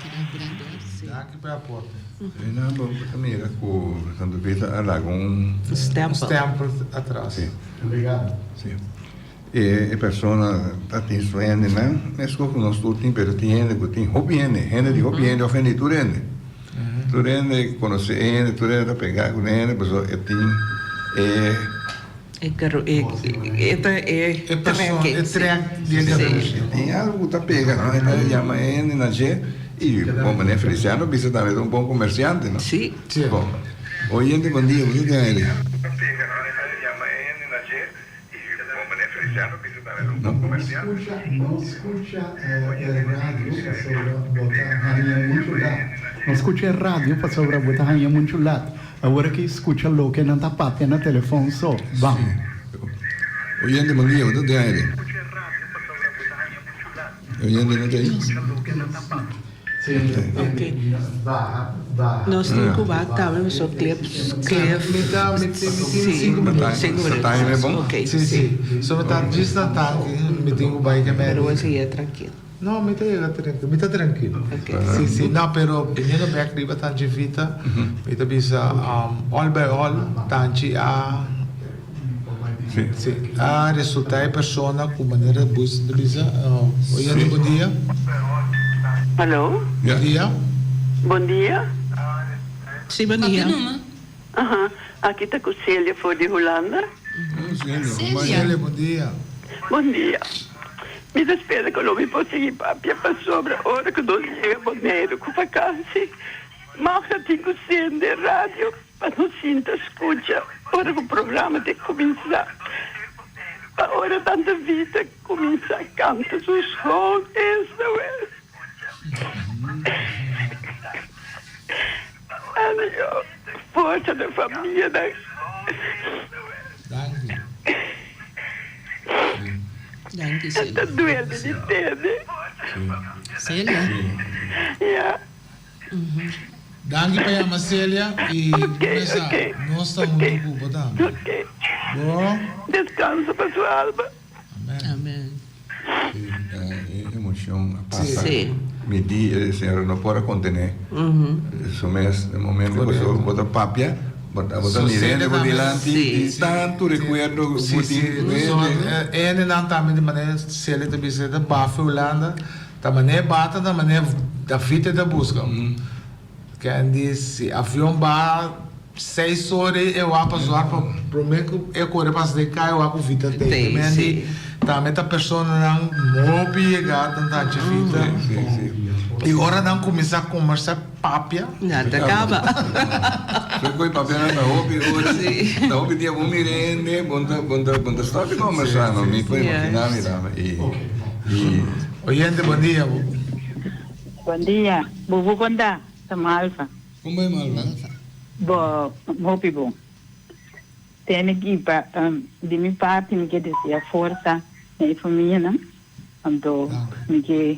Danki pa e aporte. Einan bo ta mira ku Santo Vita a laga un stempel atras. Si. Si. E persona ta tin su hendenan meskos ku nos tur tin pero tin hende ku tin hopi hende, hende di hopi hende òf hende di tur hende. Tur hende konosé e hende, tur hende ta pegá ku e hende pasobra e tin e. E e ta e trek E trek di e garoshi. Tin algu ku ta pega no, e ta yama e hende na dje i bon meneer Feliciano bisa tambe ta un bon komersiante no. Si. Bon. Oyente bon dia, bo ta tin aire? No. No skucha, no skucha e radio pasobra bo ta haña muchu lat. No skucha e radio pasobra bo ta haña muchu lat. Awor aki skucha loke nan ta papia na telefon so. Ban. Oyente, bon dia. Bo ta den aire. Oyente no ta ei? Nos tin cu wak tambe pasobra clip cliff Mi ta mi tin mi tin si sinku minuut. sinku Sa minuut time e bon? ok Si si si so mi ta djis na tanki mi tin cu bai ke pero medi. bo sigue trankil. No mi ta yega trankil mi ta trankil ok si si no pero biniendo bek riba Tanchi Vita mi ta bisa all by all Tanchi a Si. Si, a resulta e persona cu manera bus ta bisa, Oyente bon dia. Hallo. Bon dia. Bon dia. Si, bon dia. Aha, aki ta cu Celia for di Hulanda. Celia, bon dia. Bon dia. Mi ta spera cu lo mi por sigui papia pasobra ora cu nos yega Boneiru cu vakantie, Magda tin cu sende radio. Pa nos sinta scucha ora cu programa ta cuminsa. Pa ora Tanta Vita cuminsa canta su schoon esta wes. Adio, forsa na famianan. Danki. Danki, Ta Celia. duele di tende. Celia. Ya. Danki pa yama Celia y mesa nos ta hunto cu bo tambe. Bo. Descanso pa su alma. Amen. Si, e emocion a pasa. Si. Mi di e señora no por a contene su mes den momento cu su bo ta papia bo ta bo ta mirende bo dilanti y tanto recuerdo cu bo tin. Si, si. E hendenan tambe di manera Celia ta bisa e ta bafe Hulanda. Ta manera bata ta manera David e ta buska. Candy si avion baha seis ora e wak pa zwar pa prome ku e kore pasa den kai wak ku Vita tei. Tei, Mendi si. tambe ta personanan hopi yega tan tanchi Vita. I ora nan kuminsá kombersá papia. Nan ta kaba. Su koe papia nan ta hopi ora. Si. Ta hopi dia bo mira hende bon ta bon ta bon ta stop di kombersá no. Mi por imaginá mi tambe i i. Oyente bon dia. Bon dia. Bubu kon ta? Ta Malva. Kon bai Malva? Bo hopi bon. Tene ki pa di mi parti mi ke desea forsa na e famianan anto mi ke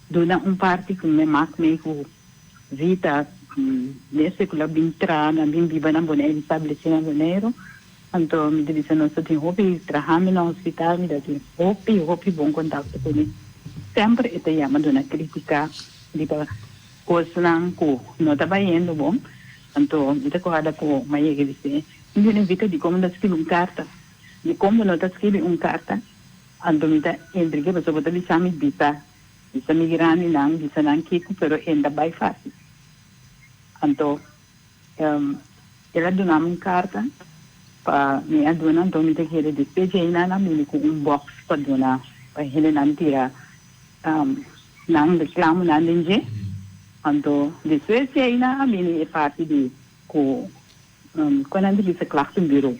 duna un parti ku mi mak mei ku Vita desde ku la bin traha na bin biba na Boneiru establesé na Boneiru anto mi ta bisa nos ta tin hopi trahando na hospital mi ta tin hopi hopi bon kontakto kuné semper e ta yama duna kritika riba kosnan ku no ta bayendo bon anto mi ta kòrda ku mi a yega bis'é mi duna Vita dikon bo ta skibi un karta dikon bo no ta skibi un karta anto mi ta entreg'é pasobra bo ta bisa mi bisa Bisa mi grandinan, bisa nan kiko, pero e ta bai fácil. Anto, el a duna mi un karta pa mi a duna, anto mi ta kere despues dje einan a bini ku un box pa duna pa hendenan tira nan reklamonan den dje. Anto, despues dje einan a bini e parti di ku Kon nan ta bisa klachtenbureau.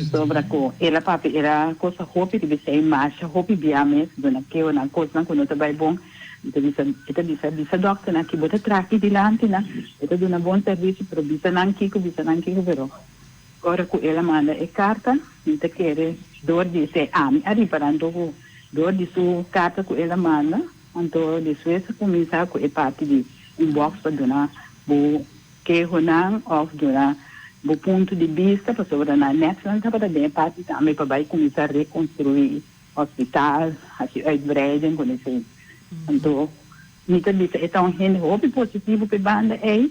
Pasobra ku el a papia era cosa hopi ta bisa ei masha hopi bia mes duna keo nan kosnan ku no ta bai bon. Mi ta bisa e ta bisa bisa dòkternan ki bo ta traha aki dilanti nan e ta duna bon servisio pero bisa nan kiko bisa nan kiko pero ora ku el a manda e karta mi ta kere dor di esei ami a ripara anto ku dor di su karta ku el a manda anto despues a kuminsá ku e parti di un bòks pa duna bo Kehonan òf duna bo punto di bista pasobra na Nederland tabata den e parti tambe pa bai kuminsá rekonstruí hospital, hasi uitbreiding ku esei. Anto mi ta bisa e ta un hende hopi positivo pa e banda ei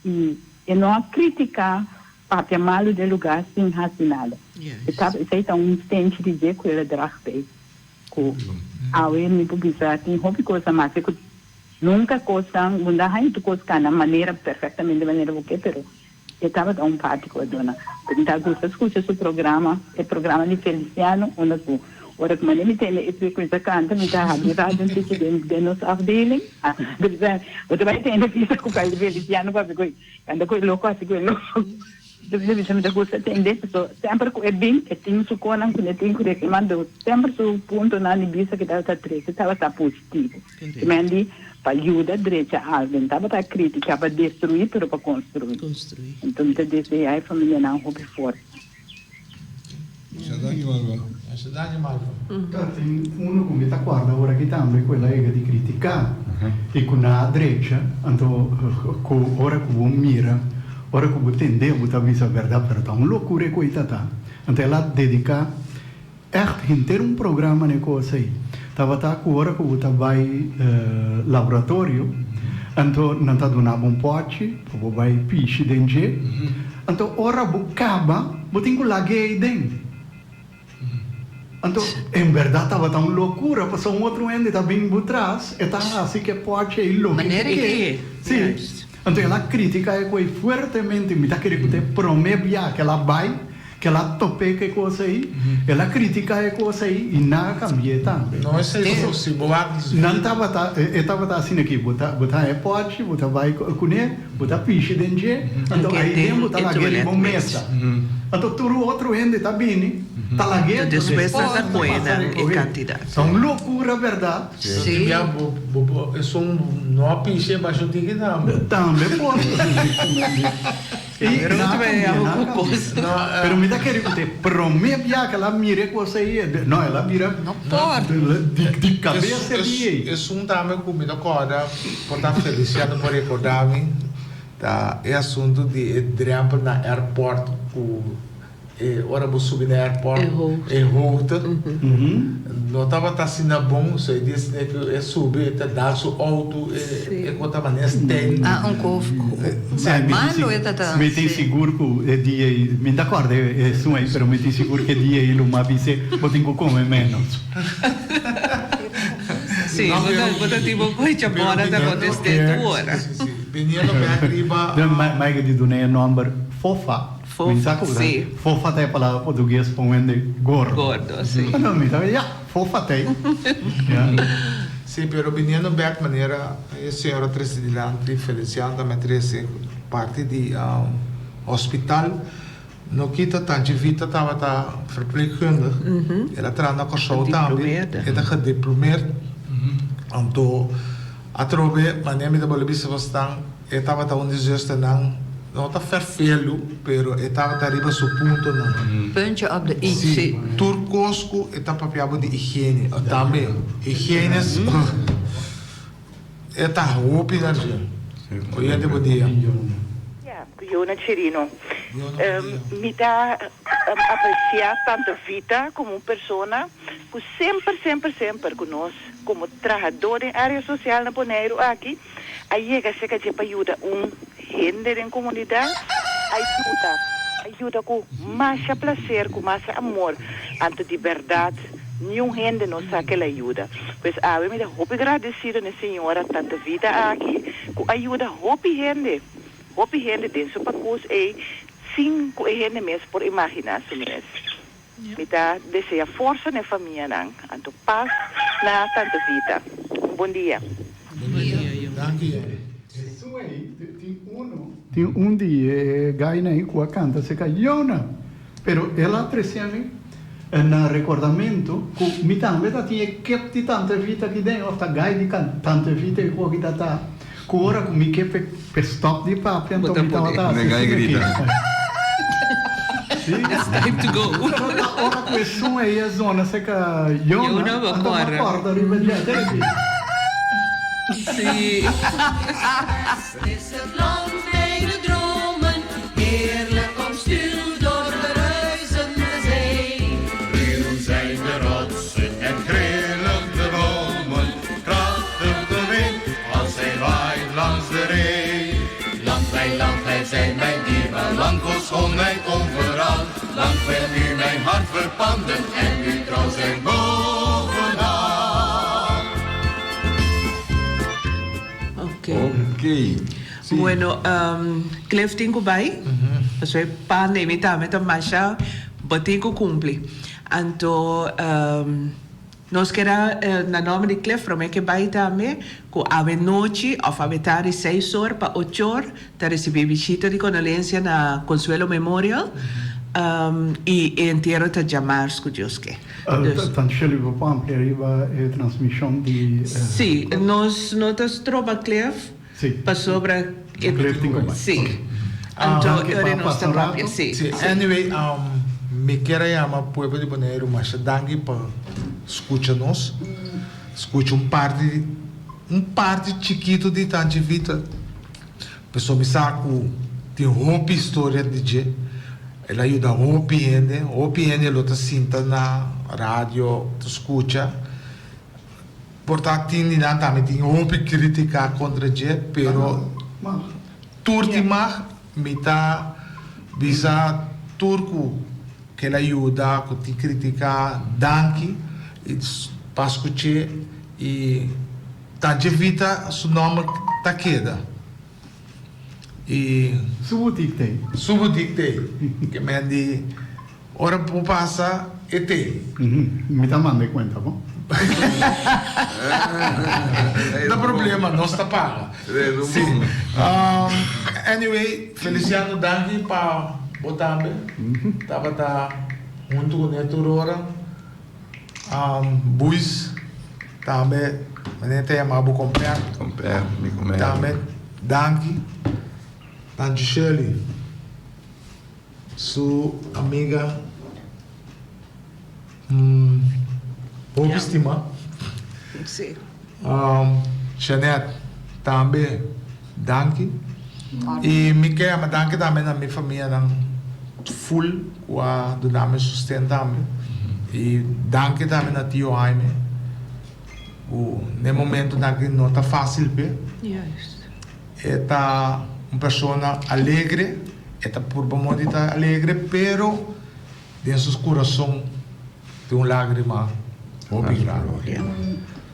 i e no a kritiká papia malu di e lugá sin hasi nada. E tabata esei ta un stenchi di dje ku el a drag p'ei ku awe mi por bisa tin hopi kos a mase ku Nunca cosnan, bo no ta haña tur cos cana manera perfectamente manera bo ke, pero e tabata un parti cu a duna. Mi ta gusta scucha su programa, e programa di Feliciano, unda cu ora cu mane mi tende e frecuencia canta, mi ta habri radio un tiki den den nos afdeling, bo ta bay tende bisa cu Feliciano papia cu canta cu e loco, haci cu e loco. Mi bisa mi ta gusta tende paso semper ku e bin e tin su konan ku e tin ku reklamá do semper su puntonan di bista ku e tabata trese tabata positivo. Men di pa yuda drecha algu no tabata kritika pa destruí pero pa konstruí. Enton mi ta deseá e familianan hopi forsa. Masha danki Malva. Masha danki Malva. Ta tin uno ku mi ta kòrda ora ki tambe ku el a yega di kritiká i ku nan a drecha, anto ku ora ku bo mira, ora ku bo tende bo ta bisa bèrdat pero ta un lokura e ku ei ta ta. Anto el a dediká ègt henter un programa na e kos ei. Tabata ku ora ku bo ta bai laboratorio anto nan ta duna bo un pòchi pa bo bai pishi den dje. Anto ora bo kaba bo tin ku lag'é ei den. Anto en bèrdat tabata un lokura pasobra un otro hende ta bin bo tras e ta hasi ku e pòchi ei loke e ke. Sí. Anto el a kritika e ku ei fuertemente. Mi ta kere ku ta e promé bia ku el a bai. Kel a top'é ku e kos ei, el a kritiká e kos ei i nan a kambi'é tambe. No esei so, si bo wak. Nan tabata, e tabata asina aki, bo ta, bo ta haña e pòchi, bo ta bai kuné, bo ta pishi den dje, anto ei den bo ta lag'é riba un mesa. Anto tur otro hende ta bini, ta lag'é, anto despues nan ta kohe nan e kantidat. Ta un lokura bèrdat. Sí. Bia bo, bo, bo, esun no a pishi e basha un tiki tambe. Tambe por. I na kambia, na kambia. Pero mi ta kere ku ta e prome bia ku el a mira e kos ei, no, el a mira di kabes e di ei. Esun tambe ku mi ta kòrda por ta Feliciano por rekordá mi, ta e asuntu di e drèmpel na airport ku E ora bo subi na airport e hoogte no tabata asina bon so e dies ne ku e subi e ta dal su auto e ku ta manera stand. Ah un ku malo e ta ta. Mi tin sigur ku e dia ei mi ta kòrda esun ei pero mi tin sigur ku e dia ei lo mas bis'é bo tin ku kome ménos. Sí bo ta tin bo ku echa bòna ta kontest'é tur ora. Biniendo bèk riba. Mike di dun'é e nòmber Fofa. Fofa, sí. Fofa ta e palabra portugues pa un hende gordo. Gordo, sí. Anto mi ta ya, fofa ta ei. Ya. Sí, pero biniendo bek manera e señor a trece dilanti, Feliciano tambe a trece parti di hospital, no kita Tanchi Vita tabata verpleegkundig, el a traha na Kòrsou tambe, e ta gediplomeerd, anto atrobe manera mi ta bolbe bisa bosnan, E tabata un di zusternan, no ta ferfelu, pero e tabata riba su puntonan. Puntje op de i. Sí, tur kos ku e ta papiabo di higiene. Tambe, higiene e ta hopi na dje. Oyente bo dia. Ya, Yona Chirino. Mi ta aprecia Tante Vita como un persona cu semper, semper, semper cu nos como trahador den area social na Boneiru aki, a yega serka dje pa yuda un hende den komunidat, a yuda, a yuda ku masha plaser, ku masha amor. Anto di bèrdat niun hende no sa kel a yuda. Pues awe mi ta hopi gradesido n'e señora Tante Vida aki ku a yuda hopi hende, hopi hende den su pakus ei sin ku e hende mes por imaginá su mes. Mi ta desea forsa na e famianan, anto pas na Tante Vita. Un bon dia. Bon dia, Danki Yori. Esun ei tin uno. Tin un di e gainan ei ku a kanta serka Yona, pero el a trese mi na rekordamentu ku mi tambe ta tin e kep di Tante Vita aki den, òf ta gai di Tante Vita ei ku aki ta ta, ku ora ku mi ke p'e stòp di papia anto mi tabata hasi asina aki. It's time to go. Pero ta ora ku esun ei a zona serka Yona, anto mi a kòrda riba dje. Te aki. Sí. Is het land mijne dromen, heerlijk omstuwd door de ruisende zee. Ruw zijn de rotsen en grillig de bomen, krachtig de wind als hij waait langs de ree. Land, mijn land, gij zijt mijn dierbaar land, vol schoonheid overal. Land wil u mijn hart verpanden en u trouw zijn bovenal. Ok. Bueno, Cliff tin cu bay, pasobra e pandemia tambe ta masha bo tin cu cumpli. Anto. Nos kier a na nomber di Cliff prome ke bai tambe ku awe nochi of awe tardi seis or pa ocho or ta ricibi bishita di condolencia na Consuelo Memorial y e entiero ta djamars cu Dios ke. Dus. Tante Shirley bo por amplia riba e transmision di. Si, nos no ta stroba Cliff pasobra e. Cliff tin cu bai. Si. Anto Danki e ora pa nos pasa ta un papia rato. si. Si, anyway mi kier a yama pueblo di Boneiru masha danki pa scucha nos, scucha un parti un parti chikito di Tante Vita. Pasobra mi sa ku tin hopi historia di dje. El a yuda hopi hende. Hopi hende lo ta sinta na radio ta skucha. Por ta tin di nan tambe tin hopi kritika kontra dje, pero tur tin mag. Mi ta bisa tur ku kel a yuda, ku tin kritika, danki pa skuch'é i. Tantje Vita su nomber ta keda y. Su boutique t'ey. Su boutique t'ey. Ke men di ora bo pasa e t'ey. Mi ta manda e cuenta bo. No problema, nos ta paga. Si. Anyway, Feliciano danki pa bo tambe. Tabata hunto cu ne tur ora. Buis tambe manera ta yama bo comper. Comper, mi comer. Tambe danki. Tanchi Shirley su amiga hopi stima. Si. Jeanette tambe danki. Y mi ke yama danki tambe na mi famianan full. Ku a duna mi sosten tambe. I danki tambe na tio Jaime ku n'e momentonan aki no ta fásil p'e. E ta un persona alegre, e ta purba moda di ta alegre, pero den su kurason tin un lágrima hopi grandi.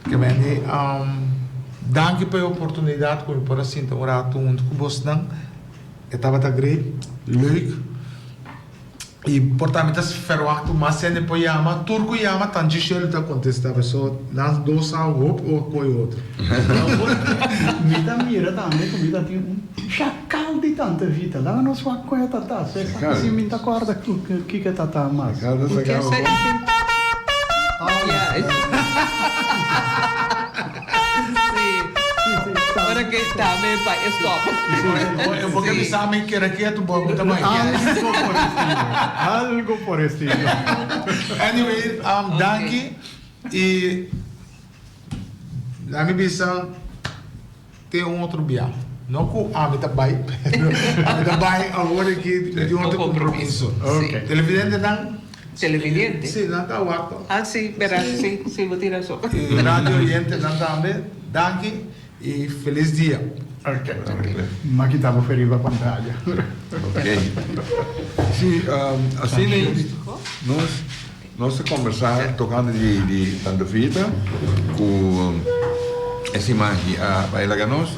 Ke mende danki pa e oportunidat ku mi por a sinta un ratu huntu ku bosnan. E tabata great, leuk. I por ta mi ta verwacht ku mas hende por yama. Tur ku yama Tanchi Shirley ta kontestá paso nan dos sa hopi ora koe otro. Mi ta mira tambe ku mi ta tin un chakal di Tante Vita. Laga nos wak kon e ta ta. So esaki si mi ta kòrda kiko e ta ta mas. Sí. Ora ke tambe pa e stop. E bo ke bisa mi keda ketu bo mi ta bai. Algo por estilo. Algo por estilo. Anyway, danki i laga mi bisa te un otro bia. No ku ami ta bai, pero ami ta bai awor aki mi tin otro compromiso. Televidentenan. Televidente? Sí, nan ta wak to. Ah, sí, berdad, sí, sí, bo tin razon. Y radio oyentenan tambe, danki y feliz dia. Ok, m'a kita bo fe riba pantaya. Ok. Sí, asina nos nos a kombersá tokante di di Tante Vita ku e siman aki a bai laga nos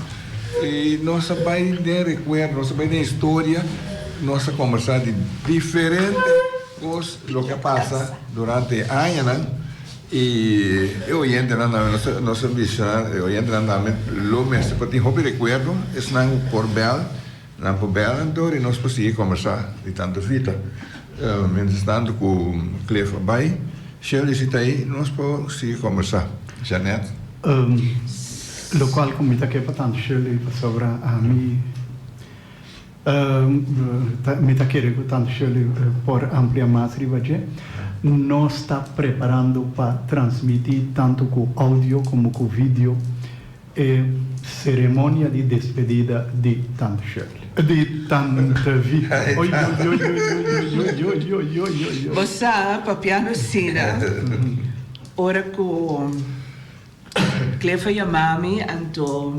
i nos a bai den rekuerdo, nos a bai den historia. Nos a kombersá di diferente kos loke a pasa durante e añanan i e oyentenan tambe nos a nos a bisa e oyentenan tambe lo mester por tin hopi rekuerdo esnan ku por bèl nan por bèl anto i nos por sigui kombersá di tantu fita. Mientras tanto ku Cliff a bai Shirley si ta ei nos por sigui kombersá. Jeanette. Lokual ku mi ta ke pa tantu Shirley pasobra ami. Mi ta kere ku Tante Shirley por amplia mas riba dje. Nos ta preparando pa transmití tantu ku audio komo ku video e seremonia di despedida di Tante Shirley, di Tante Vita. Oioioioioioioioioioioio. Bo sa papiando asina ora ku. Cliff a yama mi, anto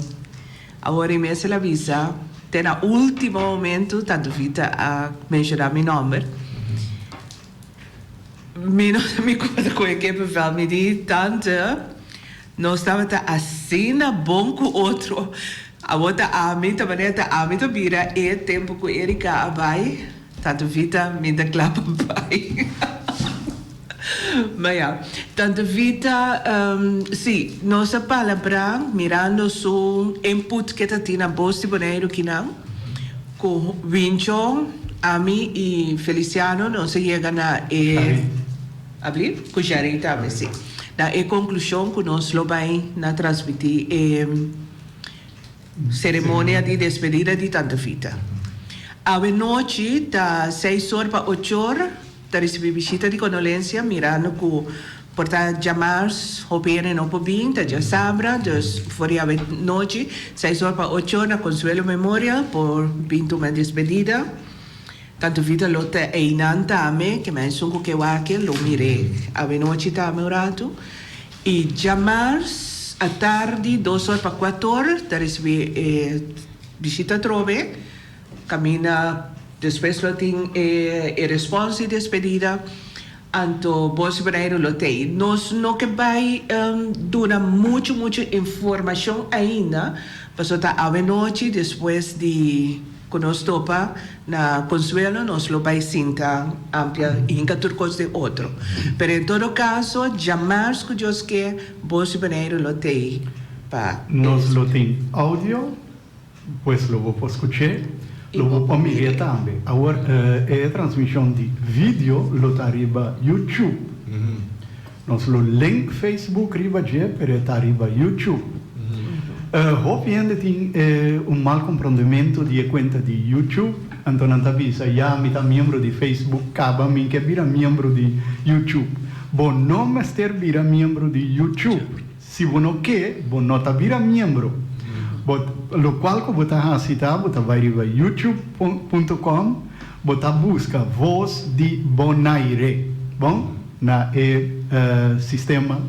awor e mes el a bisa, te na ultimo momento Tante Vita a menciona mi nomber. Mi no ta mi cuenta cu e kippenvel, mi di, Tante, nos tabata asina bon cu otro, awor ta ami, ta manera ta ami ta bira e tempo cu Erika a bay, Tante Vita, mi ta cla pa bay. Ma ya, Tante Vita, si, nos a palabrá mirando su input ke ta tin na Bos di Boneiru kinan, ku Wincho, ami i Feliciano nos a yega na e, abli? Ku Jerry tambe, si, na e konklushon ku nos lo bai na transmití e. Ceremonia di despedida di Tante Vita. Awe nochi ta seis or pa ocho or ta ricibi bishita di condolencia mirando cu por ta djamars hopi hende no por bin ta djasabra dus for di awe nochi seis or pa ocho or na Consuelo Memorial por bin tuma despedida. Tante Vita lo ta eynan tambe ke men esun cu ke wak lo mire awe nochi tambe un rato. I djamars atardi dos or pa kuator ta risibí e bishita atrobe, kaminda despues lo tin e e respons di despedida, anto Bos Boneiru lo t'ei. Nos no ke bai duna muchu muchu informashon ainda, pasobra ta awenochi despues di. Ku nos topa na Consuelo nos lo bai sinta amplia hinka tur kos den otro. Pero en todo kaso djamars ku Dios ke Bos di Boneiru lo tei pa e. Nos lo tin audio, pues lo bo por skuch'é, lo bo por mir'é tambe. Awor e transmishon di video lo ta riba YouTube. Nos lo link Facebook riba dje, pero e ta riba YouTube. Hopi hende tin e un mal komprondementu di e kuenta di YouTube, anto nan ta bisa, ya mi ta miembro di Facebook kaba mi ke bira miembro di YouTube. Bo no mester bira miembro di YouTube. Si bo no ke, bo no ta bira miembro. Bo lokual ku bo ta hasi ta bo ta bai riba youtube punto com, bo ta buska Voz di Bonaire. Bon? Na e sistema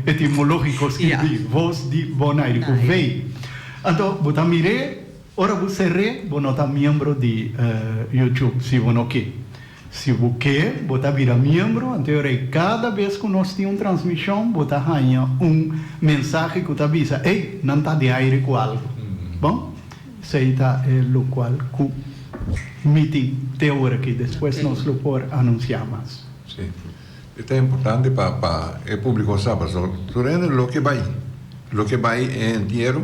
etimológiko skirbí, Vos di Bonaire, ku V. Anto bo ta mir'é, ora bo ser'é, bo no ta miembro di YouTube, si bo no ke. Si bo ke, bo ta bira miembro, anto e ora ei kada bes ku nos tin un transmishon, bo ta haña un mensahe ku ta bisa, Ey, nan ta di aire ku algu. Bon, esei ta e lokual ku mi tin te ora aki. Despues nos lo por anunsiá mas. Sí. E ta importante pa pa e públiko sa, pasobra tur hende lo ke bai, lo ke bai e entiero.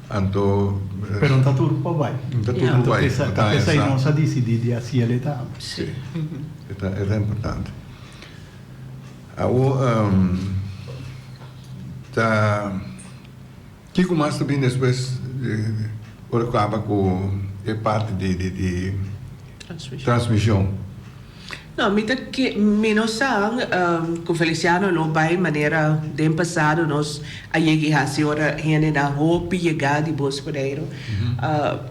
Anto. Pero no ta tur por bai. No ta tur por bai. Anto ta pesai nos a disidí di hasi el e tambe. Sí. E ta e ta importante. Awor ta kiko mas ta bini despues ora ku kaba ku e parti di di di transmishon? No, mi ta ke, mi no sa ku Feliciano lo bai manera den pasado nos a yega i hasi ora hendenan hopi yega di Bos Boneiru.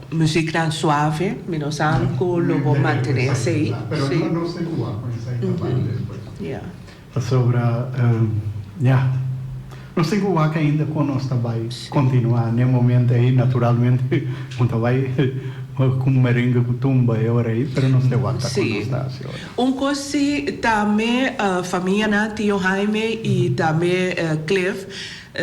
Muzieknan suave, mi no sa ku lo bo mantene esei. Pero no nos tin ku wak ku esei ta bai despues. Ya. Pasobra, ya, nos tin ku wak ainda kon nos ta bai kontinuá. N'e momento ei, naturalmente, bo ta bai ku merengue ku tumba e ora ei, pero nos ta wak ta kon nos ta hasi ora. Un kos si tambe famianan, tio Jaime i tambe Cliff,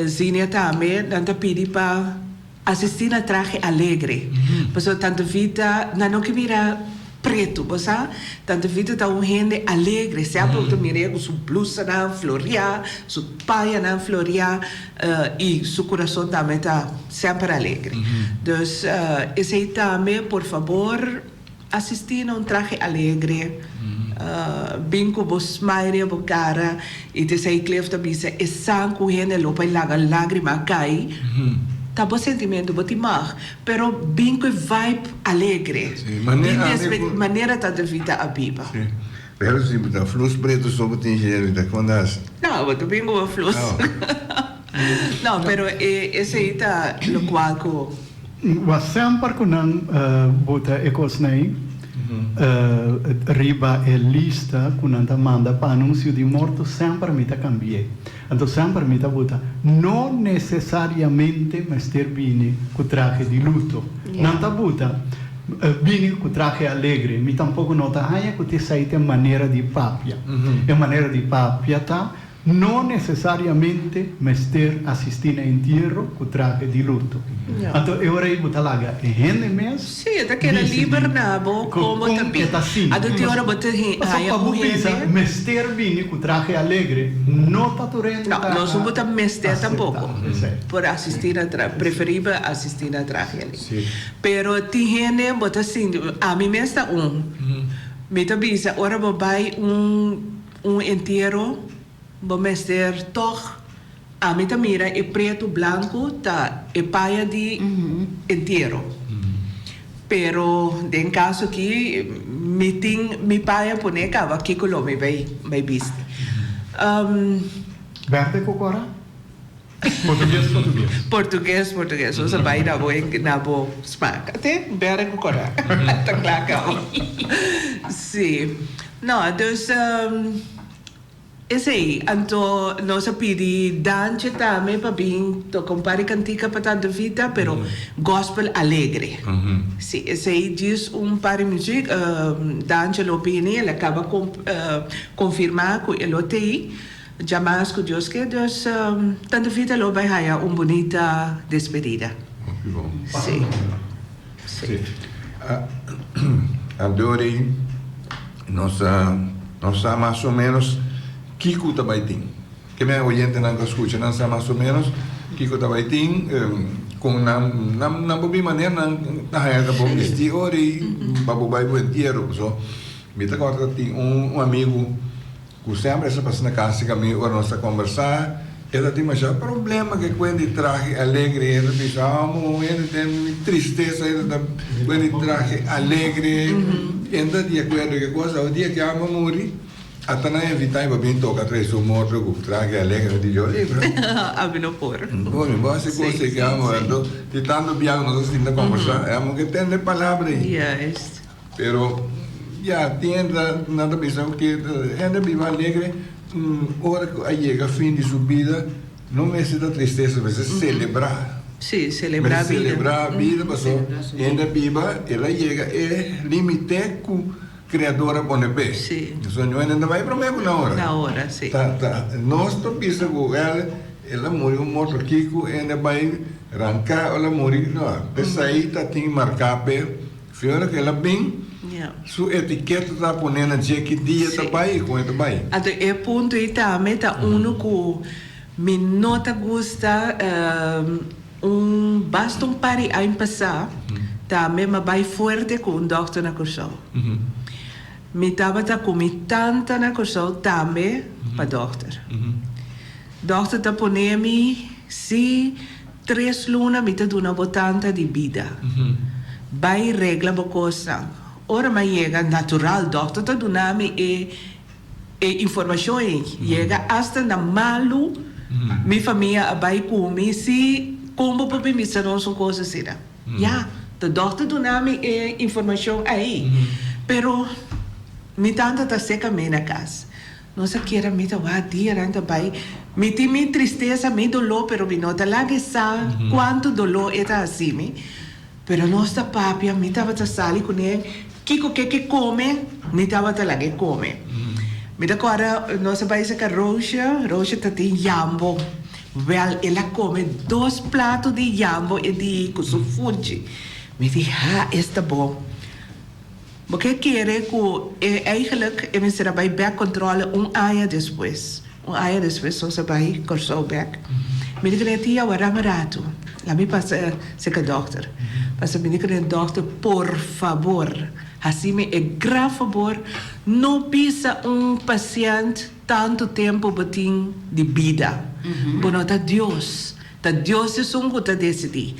Zinia tambe, nan ta pidi pa Asistí na trahe alegre. Pasobra Tante Vita, nan no ke mira pretu, bo sa. Tante Vita ta un hende alegre. Semper bo ta mir'é ku su blusanan floriá, su pañanan floriá, i su kurason tambe ta semper alegre. Dus, esei tambe, por fabor. Asistí na un trahe alegre, bin ku bo smile riba bo kara i ta esei Cliff ta bisa e san ku hende lo por laga lágrima kai ta bo sentimentu bo tin mag pero bin ku e vibe alegre bin despe manera Tante Vita a biba. Pero si bo ta flus pretu so bo tin hende ta kon hasi? No bo ta bin ku bo flus no pero esei ta lokual ku. Wa semper ku nan buta e kosnan ei riba e lista ku nan ta manda pa anunsio di morto, semper mi ta kambi'é. Anto semper mi ta buta, no nesesariamente mester bini ku trahe di luto. Nan ta buta, bini ku trahe alegre. Mi tampoko no ta haña ku ta esei ta e manera di papia. E manera di papia ta. No nesesariamente mester asistí na entiero ku trahe di luto. Anto e ora ei bo ta laga e hende mes Sí, e ta keda disidí liber na bo kon komo ta e bin. ta sinti. Anto tin ora bo ta Pasobra haña pa bo un bisa hende. mester bini ku trahe alegre no ta tur hende No, ta nos no bo ta mester aseptá tampoko esei. por asistí na tra, preferibel asistí na trahe alegre. Pero tin hende bo ta sinti, ami mes ta un, mi ta bisa ora bo bai un. Un entiero bo mester tog ami ta mira e pretu blanku ta e paña di entiero pero den kaso aki mi tin mi paña pone kaba kiko lo mi bay bay bisti. Berde ku kora? Portugues, portugues. Portugues, portugues. Nos a bai na bo na bo smaak. Te berde ku kora. Ta kla kaba. Sí. No, dus esei. Anto nos a pidi Dantje tambe pa bin toka un par di kantika pa Tante Vita, pero gospel alegre. Sí, esei djis un par di muziek. Dantje lo bini, el a kaba konfirmá ku e lo t'ei. Djamas ku Dios ke, dus Tante Vita lo bai haya un bunita despedida. Hopi bon. Sí. Sí. Sí. Andori, nos a nos sa mas o menos kiko ta bai tin. Ke men oyentenan ku a skucha nan sa mas o menos kiko ta bai tin, kon nan nan nan por bin manera nan ta haya ta bon bisti ora i pa bo bai bo entiero. So mi ta kòrda tin un amigu. Ku semper esa pasa na kas di Camille ora nos ta kombersá, e ta tin masha problema ku e kuen di trahe alegre. E ta bisa, Amo, hende den mi tristesa hende ta kuen di trahe alegre. E no ta di akuerdo ku e kos. Awe dia ku amo muri, ata nan invitá mi pa bin toka trae su morto ku trahe alegre. Mi di, Yo libra. Ami no por. No, mi bo hasi kos ei ku amo. Anto, di tantu biaha ku nos a sinta kombersá, e amo ke tende palabra ei. Juist. Pero ya tin hende ta nan ta bisa ku hende biba alegre ora ku a yega fin di su bida no mester ta tristesa mester selebrá. Sí, selebrá Mester bida. selebrá bida paso hende a biba el a yega e limite ku Kreador a pone p'e. Sí. Pasobra niun hende no ta bai promé ku na ora. Na ora, sí. Ta ta nos ta bisa ku el el a muri un morto kiko hende a bai ranká el a muri no p'esei ta tin marká p'e. Fiora ku el a bin, su etiketa ta pone na dje ki dia ta bai i kon e ta bai. Anto e punto ei tambe ta unu ku mi no ta gusta. Un basta un par di aña pasá tambe mi a bai fuerte ku un dòkter na Kòrsou. Mi tabata ku mi tanta na Kòrsou tambe pa dòkter. Dòkter ta pone mi si tres luna mi ta duna bo tanta di bida. Bai regla bo kosnan. Ora mi a yega, natural dòkter ta duna mi e e informashon ei. Yega asta na malu mi famia a bai ku mi si kon bo por bin bisa nos un kos asina. Ya, ta dòkter duna mi e informashon ei. Pero mi tanta ta seka mi na kas. Nos a kere mi ta wak dianan ta bai. Mi tin mi tristesa, mi doló, pero mi no ta laga e sa kuantu doló e ta hasi mi. Pero nos ta papia, mi tabata sali kuné, kiko ke ke kome, mi tabata laga e kome. Mi ta kòrda nos a bai saka Roosje, Roosje ta tin yambo. Wèl, el a kome dos plato di yambo e di ku su funchi. Mi di, ha, es ta bon. Bo ke kere ku e eigenlijk e mester a bai bek controle un aña despues. Un aña despues nos a bai Kòrsou bek. Mi di kende tia wara mi ratu. La mi pasa serka dòkter. Pasa mi di kende dòkter por fabor hasi mi e gran fabor no bisa un pashènt tantu tempu bo tin di bida. Bo no ta Dios. Ta Dios esun ku ta desidí.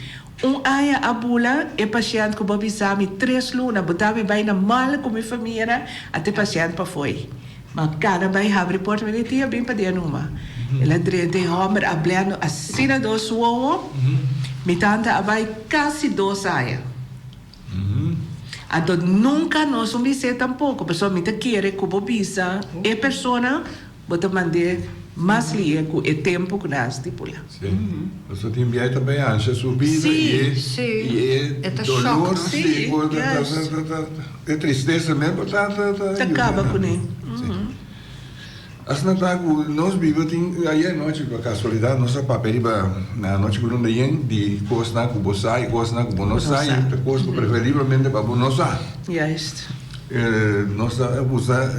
Un aña a bula, e pashènt ku bo bisa mi tres luna, bo ta mi bai na mal ku mi famianan, a te pashènt pafoi. Ma kada bai habri porta, mi di, Tia, bin pa dia numa. El a drenta e hòmber a blendo asina dos wowo. Mi tanta a bai kasi dos aña. Anto nunka nos un bis'é tampoko, pasobra mi ta kere ku bo bisa e persona bo ta mand'é mas lihe ku e tempu ku nan a stipulá. Sí, pasobra tin biaha ta bai ansha su bida i e i e dolor sí ku ta ta ta e tristesa mes bo ta ta Ta kaba kuné. Sí. Asina ta ku nos biba tin ayer anochi pa kasualidat nos a papia riba na anochi ku luna yen di kosnan ku bo sa i kosnan ku bo no sa i ta kos ku preferiblemente pa bo no sa. Juist. Nos a usa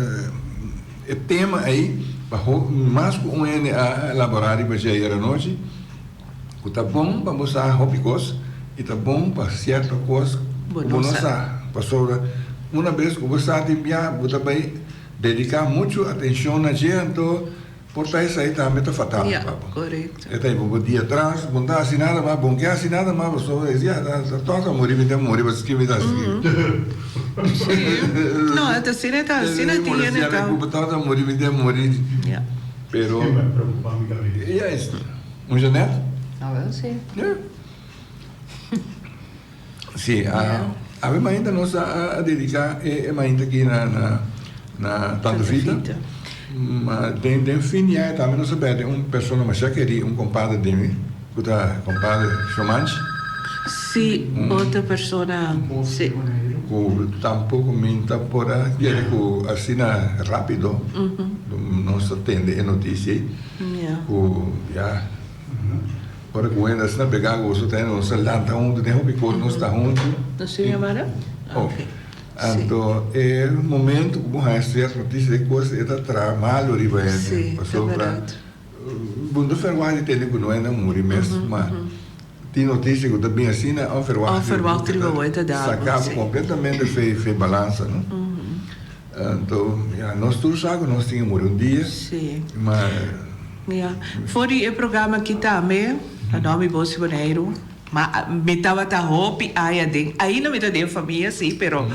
e tema ei pa mas ku un hende a elabora riba dje ayer anochi ku ta bon pa bo sa hopi kos i ta bon pa sierto kos ku bo no sa pasobra una bes ku bo sa tin bia bo ta bai Dediká muchu atenshon na dje, anto por ta esei tambe ta fatal Ja, pa bo. korekto. E ta hiba bo dia atras, bo no ta hasi nada mas, bo no ke hasi nada mas, pasobra e di, ah, ta tòg ta muri, mi ta muri, pasobra ki mi ta hasi? Sí. No, e ta asina e ta, asina tin hende ta. Bo tòg ta muri, mi ta muri. Ja. Pero. Sí, mi a preocupa mi cabes. Juist. Un Jeanette? Awel sí. Ja. Sí, awe mainta nos a dedica e mainta aki na na Tante Vita. Ma den den fin di aña tambe nos a berde un persona masha keri, un compadre di mi, cu ta compadre Shomanchi. Sí, otro persona, sí. Cu tampoco mi ta por a kere cu asina rapido nos a tende e noticia ei, cu ya. Ora ku hende asina pegá goso ta hende nos ta lanta huntu den hopi kos nos ta huntu. Nos tin yamada? Oh. Anto e momento ku bo haña sierto notisia di kos e ta traha malu riba hende. Sí, ta Pasobra bèrdat. bo no ta ferwagt di tende ku no hende a muri mes, ma tin notisia ku ta bin asina onferwagt Onferwagt riba bo e ta dal bo, saka bo sí. kompletamente fe fe balansa no. Anto ya nos tur sa ku nos tin e muri un dia. Sí. Ma. Ya. For di e programa aki tambe, ta nòmi Bos di Boneiru, ma mi tabata hopi aña den, ainda mi ta den famia sí, pero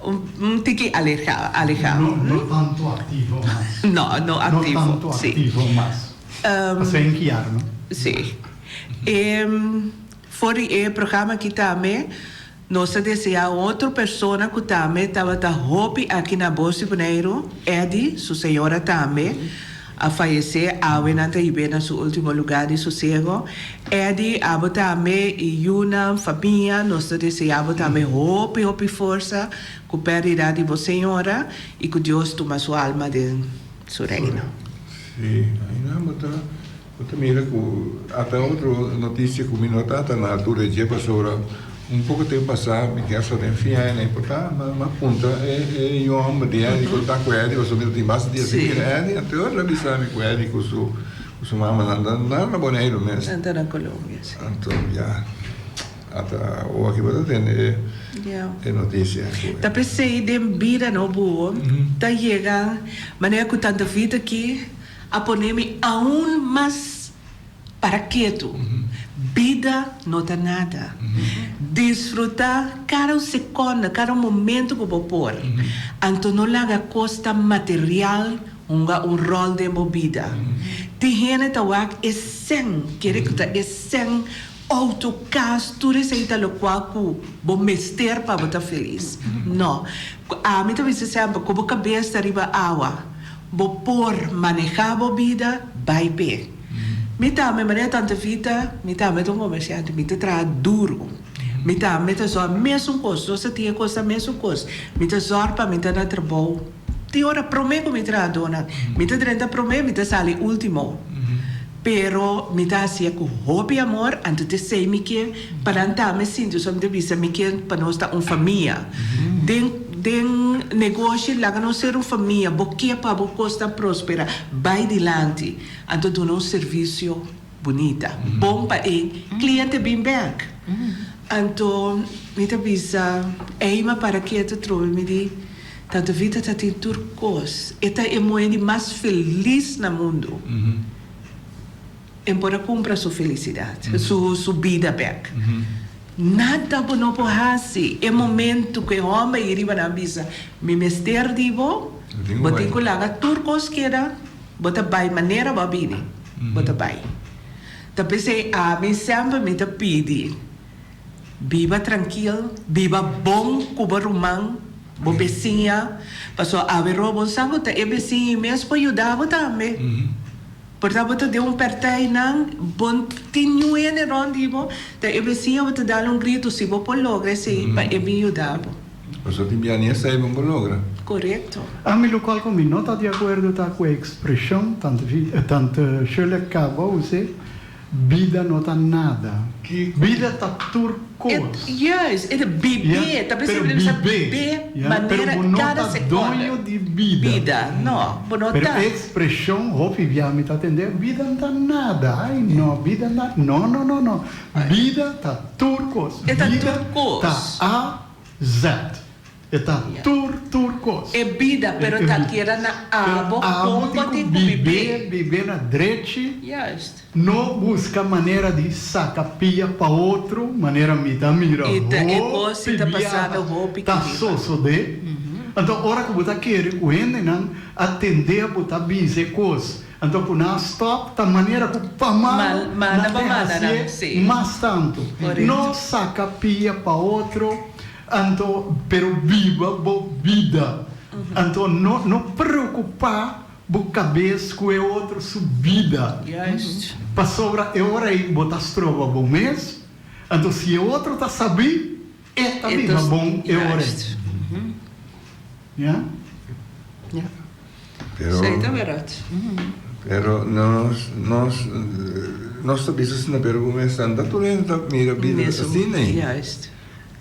un tiki alehá, alehá. No, no tanto aktivo mas. No, no aktivo, No tanto sí. aktivo mas. Pasó en kiar, no? Sí. E, for di e programa aki tambe, Nos ta deseá otro persona ku tambe tabata hopi aki na Bos di Boneiru, Eddy, su señora tambe a fayesé, awe nan ta hib'é na su último lugá di sosego. Eddy, abo tambe i yunan, famia, nos ta deseá bo tambe hopi hopi forsa ku pèrdida di bo señora i ku Dios tuma su alma den su reino. Sí, ainda bo ta Bo ta mira ku ata otro notisia ku mi no ta na altura dje pasobra un poko tempu pasá mi ke a sa den fin aña por ta mi a puntra e yu hòmber di Eddie ku ta ku Eddie pasobra mi ta tin basta dia sin mira Eddie anto e ora a bisa mi ku Eddie ku su ku su mama nan ta na Boneiru mes. Nan ta na Colombia si. Anto ya ata awor aki bo ta tende e notisia ku. Ta p'esei den bida no buo ta yega manera ku tanta vida aki. A pone mi aun mas para ketu. Bida no ta nada. Disfruta kada un sekonda, kada un momento ku bo por. Anto no laga kos tan material hunga un ròl den bo bida. Tin hende ta wak e sèn, kere ku ta e sèn, outo, kas, tur esei ta lokual ku bo mester pa bo ta felis. No. Ami ta bisa semper, ku bo kabes ta riba awa. Bo por manehá bo bida bai p'e. Mi tambe, manera Tante Vita, mi tambe ta un komersiante, mi ta traha duru. Mi tambe ta zòrg mesun kos, nos ta tin e kos ta mesun kos. Mi ta zòrg pa mi ta na trabou tin ora promé ku mi trahadónan. Mi ta drenta promé, mi ta sali último. Pero mi ta hasié ku hopi amor, anto t'esei mi ke pa nan tambe sinti osó mi ta bisa mi ke pa nos ta un famia. Den den negoshi laga nos ser un famia, bo ke pa bo kosnan prospera, bai dilanti, anto duna un servisio bunita, bon pa e kliente bin bèk. Anto mi ta bisa, ei ma para ketu trobe mi di, Tante Vita ta tin tur kos. E ta e muhé di mas felis na mundu. E por a kumpra su felisidat, su su bida bèk. Nada bo no por hasi. E momentu ku e hòmber ei riba nan bisa, Mi mester di bo, bo tin ku laga tur kos keda, bo ta bai manera bo a bini, bo ta bai. Ta p'esei ami semper mi ta pidi. Biba trankil, biba bon ku bo ruman, bo besiña, pasobra awe roba un sangu ta e besiña i mes por yuda bo tambe. Por ta bo ta den un pèrtèinan, bo no tin niun hende rònt di bo, ta e besiña bo ta dal un gritu si bo por logra esei pa e bin yuda bo. Pasobra tin bia ni esei bo por logra. Korekto. Ami lokual ku mi no ta di akuerdo ta ku e ekspreshon tante Shirley kaba us'é, Bida no ta nada. Bida ta tur kos. Juist, e ta bib'é, ta bisa Pero bisa bib'é, bib'é ya, pero manera bo no kada ta sekonde. doño di bida. Bida, no, bo no Pero ta. e ekspreshon hopi bia mi ta tende, bida no ta nada, ai no, bida no ta, no, no, no, no. Bida ta tur kos. E ta Bida tur kos. ta A, Z. E ta tur tur kos. E bida, pero ta keda na abo kon bo tin ku bib'é. Bib'é na drechi. Juist. No buska manera di saka pia pa otro, manera mi ta mira hopi biaha ta sosodé. Anto ora ku bo ta kere ku hendenan a tendé bo ta bisa e kos, anto ku nan a stòp ta manera ku pa malo nan te hasié mas tantu. No saka pia pa otro. Anto, pero biba bo bida. Anto no no preocupa bo cabes cu e otro su bida. Pasobra e ora ei bo ta stroba bo mes. Anto si e otro ta sabi, e ta biba bon e ora ei. Ya? Pero, pero nos, nos, nos ta bisa asina, pero bo mes ta tur hende ta mira bida asina ei.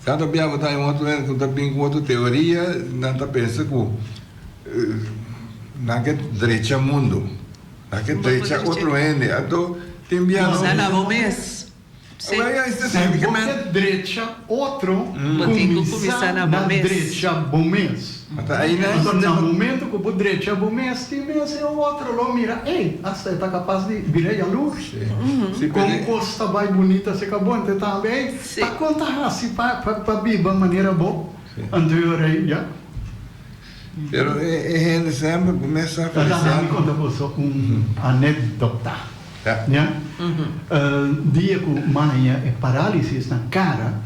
Kada bia bo ta haña un otro hende ku ta bin ku otro teoria, nan ta pensa ku nan ke drecha mundu, nan ke drecha otro hende. Anto tin bia no. Sa na bo mes. Si bo ke drecha otro, kuminsá na drecha bo mes. Anto na momento ku bo drecha bo mes, tin mes e otro lo mira, ey, asta e ta kapas di bira yalurs. Kon kos ta bai bunita si ka bo, anto e tambe, ey, ta kon ta hasi pa pa biba manera bo? Anto e ora ey, ya. Pero e hende semper bo mes sa Laga mi konta boso un anekdota. Ya. Dia ku maya e parálisis na kara,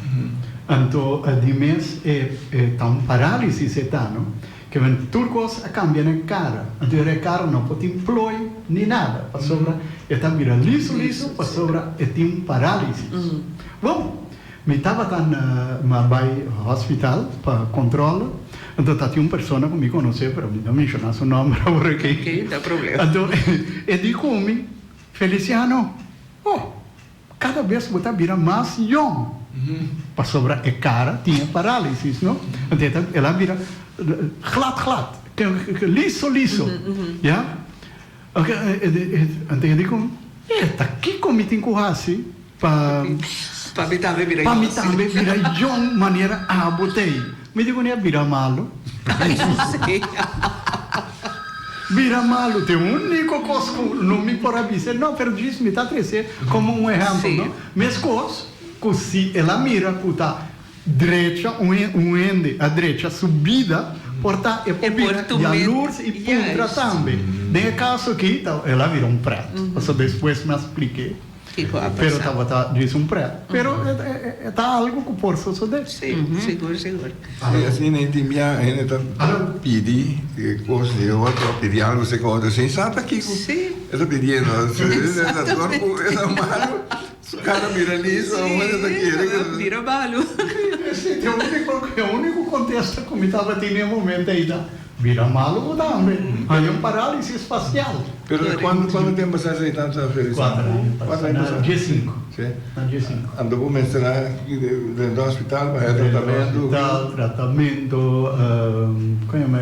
anto di mes e ta un parálisis e ta no, ke men tur kos a kambia na e kara, anto e kara no por tin plooi ni nada, pasobra e ta bira liso liso pasobra e tin un parálisis. Bon, mi tabata na mi a bai hospital pa kontrole, anto ta tin un persona ku mi konosé, pero mi no menshoná su nòmber awor aki, anto e di ku mi, Feliciano, oh, kada bes bo ta bira mas yòn, pasobra e kara tin e parálisis, no? Anto el a bira glat glat, liso liso, ya. Anto e di ku mi, e ta kiko mi tin ku hasi pa Pa mi tambe bira pa mi tambe bira yòn manera abo ta ei? Mi di ku ne, bira malu. Bira malu ta e úniko kos ku no mi por a bisa. No, pero djis mi ta trese komo un ehèmpel, no? Meskos ku si el a mira ku ta drecha un un hende a drecha su bida, por ta e por bira yalurs i puntra tambe. Den e kaso aki ta el a bira un prèt, pasobra despues mi a splik'é. Pero tabata djis un prèt. Pero e ta algu ku por sosodé. Sí, sigur, sigur. Sí, asina e tin bia hende ta pidi kos di otro, pidi algu serka otro sin sa ta kiko e ta pidiendo. E ta malu, su kara bira liso, hende ta kere ku. Bira malu. Sí, e úniko, e úniko kontesta ku mi tabatin den e momento ei ta, Bira malu bo tambe, haña un parálisis fasial. Pero cuanto cuanto tempo pasa esei tanta Feliciano? Cuatro aña pasa. Cuatro aña pasa. Na diescinco. Si. Na diescinco. Anto bo mester a drenta hospital pa haña tratamento? Hospital, tratamento, con yama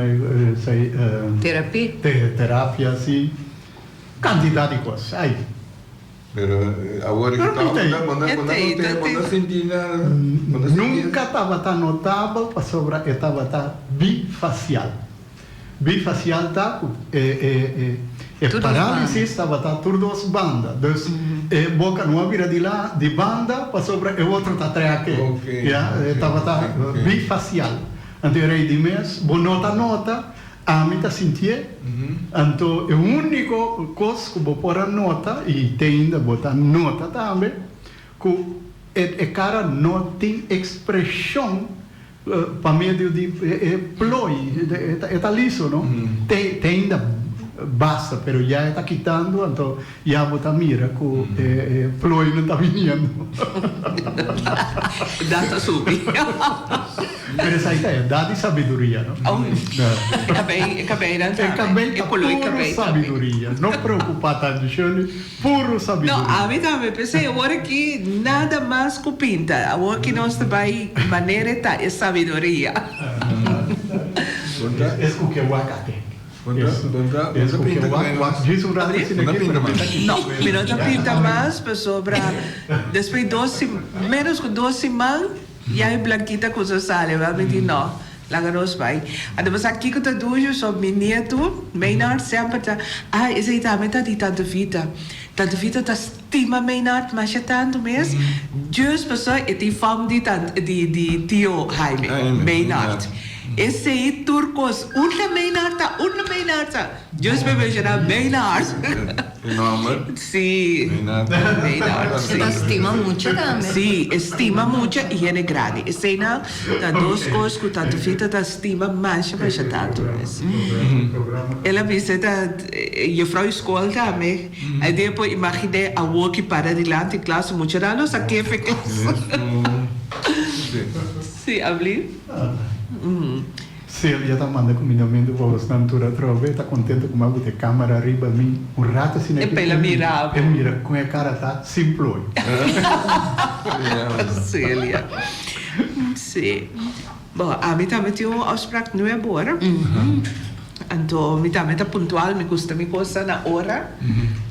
esei? Terapia. Terapia, si. Cantidad di cos, ay. Pero awor ki ta bo no bo no sinti nada? Nunca tabata notabel pasobra e tabata bifacial. Bifacial ta cu e e parálisis tabata tur dos banda. Dus e boca no a bira di la di banda pasobra e otro ta trek. Ya, e tabata bifacial. Anto e rei di mes bo no ta nota Ami ta sintié, anto e úniko kos ku bo por a nota, i te ainda bo ta nota tambe, ku e e kara no tin ekspreshon pa medio di e ploi, e ta liso, no? Te te ainda. basta, pero ya e ta kitando, anto ya bo ta mira ku e plooinan ta biniendo. Edat ta subi. Pero esaki ta edat di sabiduria, no? Oh, e kabei, e kabeinan tambe. E kabei ta puro sabiduria. No preocupa tantu, Shirley, puro sabiduria. No, ami tambe p'esei awor aki nada mas ku pinta. Awor ki nos ta bai manera e ta e sabiduria. Es ku ke wak ate. Es ku ke wak, wak djis un rato asina aki, pero mi ta kita. No, mi no ta pinta mas pasobra despues dos, menos ku dos siman. Ya e blankita ku sa sali ba mi di no, laga nos bai. Anto bo sa kiko ta dushi so mi nietu Maynard semper ta ay esei tambe ta di tante Vita. Tante Vita ta stima Maynard masha tantu mes just pasobra e tin fam di tante di di tio Jaime, Maynard. Esei tur kos unda Maynard ta unda Maynard ta. Just me menciona Maynard. E nomber? Si. Maynard. Maynard, si. E ta stima mucha tambe. Si, e stima mucha y hende grandi. Eseinan ta dos cos cu Tante Vita ta stima masha masha tanto mes. El a bisa ta juffrouw y school tambe. Ai dia por imagine awoki para dilanti klas muchanan lo sa kefe klas. Si, Ablin? Celia ta manda kumindamentu pa bosnan tur atrobe. E ta kontento ku mi a buta e kamera riba mi un rato asina E ki pela mira bo. E mira kon e kara ta sin plooi. Celia. Si. Bo, ami tambe tin un afsprak nuebe ora. Anto mi tambe ta puntual, mi gusta mi cosa na ora.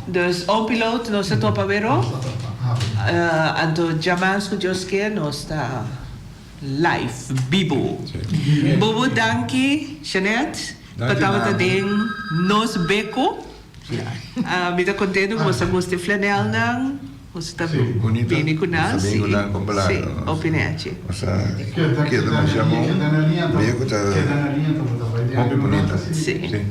Dus Oom Piloot nos ta topa wero. Anto djamas ku Dios ke nos ta. Live bibo. Bobo danki Jeanette pa tabata den nos beko. Mi ta contento cu boso a gusta e flanelnan. Boso ta bini cu nan. Si, hopi nechi. Si.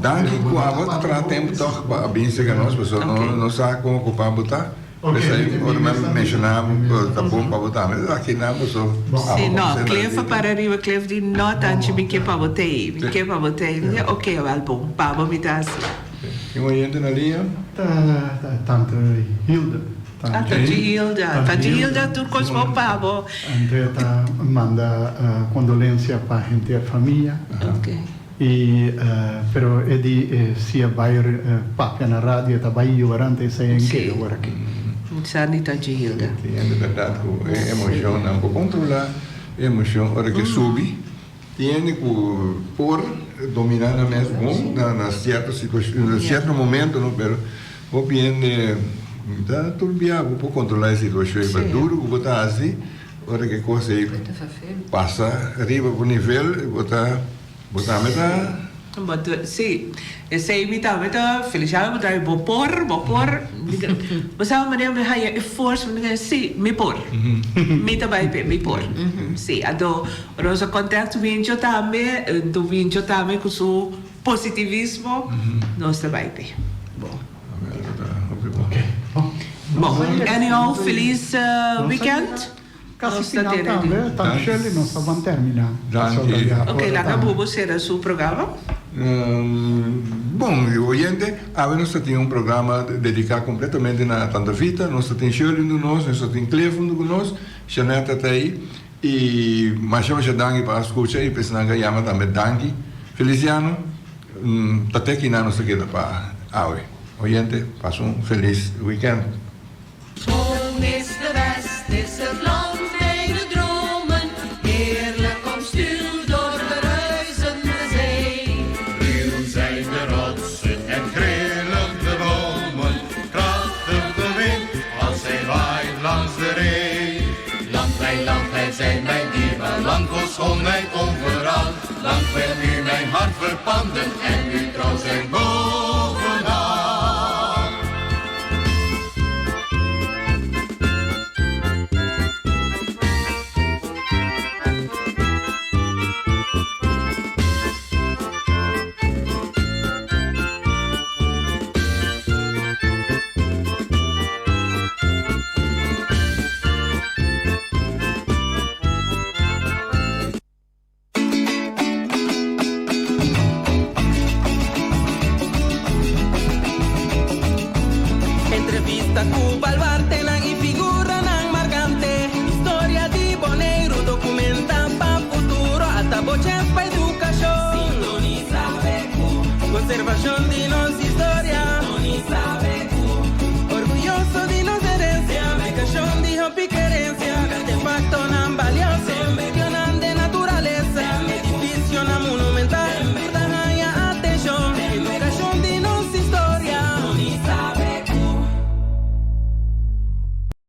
Danki cu abo ta traha tempo toch pa a bin cerca nos pasobra no sa con ocupa bo ta. P'esei ora mi a menshoná bo ta bon pa bo tambe ta aki nan paso abo Sí, no, konosé nan Cliff a di. para riba Cliff di no tanchi mi ke pa bo ta ei, mi ke pa bo ta ei. Mi di ok awel bon, pa bo mi ta hasi. Tin un oyente na liña? Ta tante Hilda. Ah, tante Hilda. Tante Hilda tur kos bon pa bo. Andrea ta manda kondolensia pa henter famia. Ok. Y pero e di e si a bay papia na radio e ta bay yora ante esey en keda ora aki. Sandy Tantje Hilda. Tin hende berdad cu e emocion nan por controla e emocion ora ke subi. Tin hende cu por domina nan mes bon na cierto situacion na cierto momento no pero hopi hende ta turbia bo por controla e situacion e duro cu bo ta haci ora ke cos ey pasa riba bo nivel bo ta. Bo tambe ta. Bo ta, sí. Esei mi tambe ta Feliciano bo ta bo por, bo por. Bo sa manera mi haya e forsa mi ta sí, mi por. Mi ta bai p'e, mi por. Sí, anto nos a contact Wincho tambe, anto Wincho tambe cu su positivismo nos ta bai p'e. Bo. Bon, anyhow, feliz weekend. Casi final tambe, ta Shirley nos ta ban termina. Danki. Ok, laga Bubu cera su programa. Bon, oyente, awe nos ta tin un programa dedica completamente na Tanta Vita. Nos ta tin Shirley hunto cu nos, nos ta tin Cliff hunto cu nos, Shanette ta ey. Y masha masha danki pa a scucha y pa esnan cu a yama tambe danki. Feliciano, ta te kinan nos ta keda pa awe. Oyente, pasa un feliz weekend. Schoon is de West, is het land mijner dromen, Heerlijk omstuwd door de ruisende zee. Ruw zijn de rotsen en grillig de bomen, Krachtig de wind als hij waait langs de ree. Land mijn land, gij zijt mijn dierbaar land, vol schoonheid overal. Land wil u mijn hart verpanden.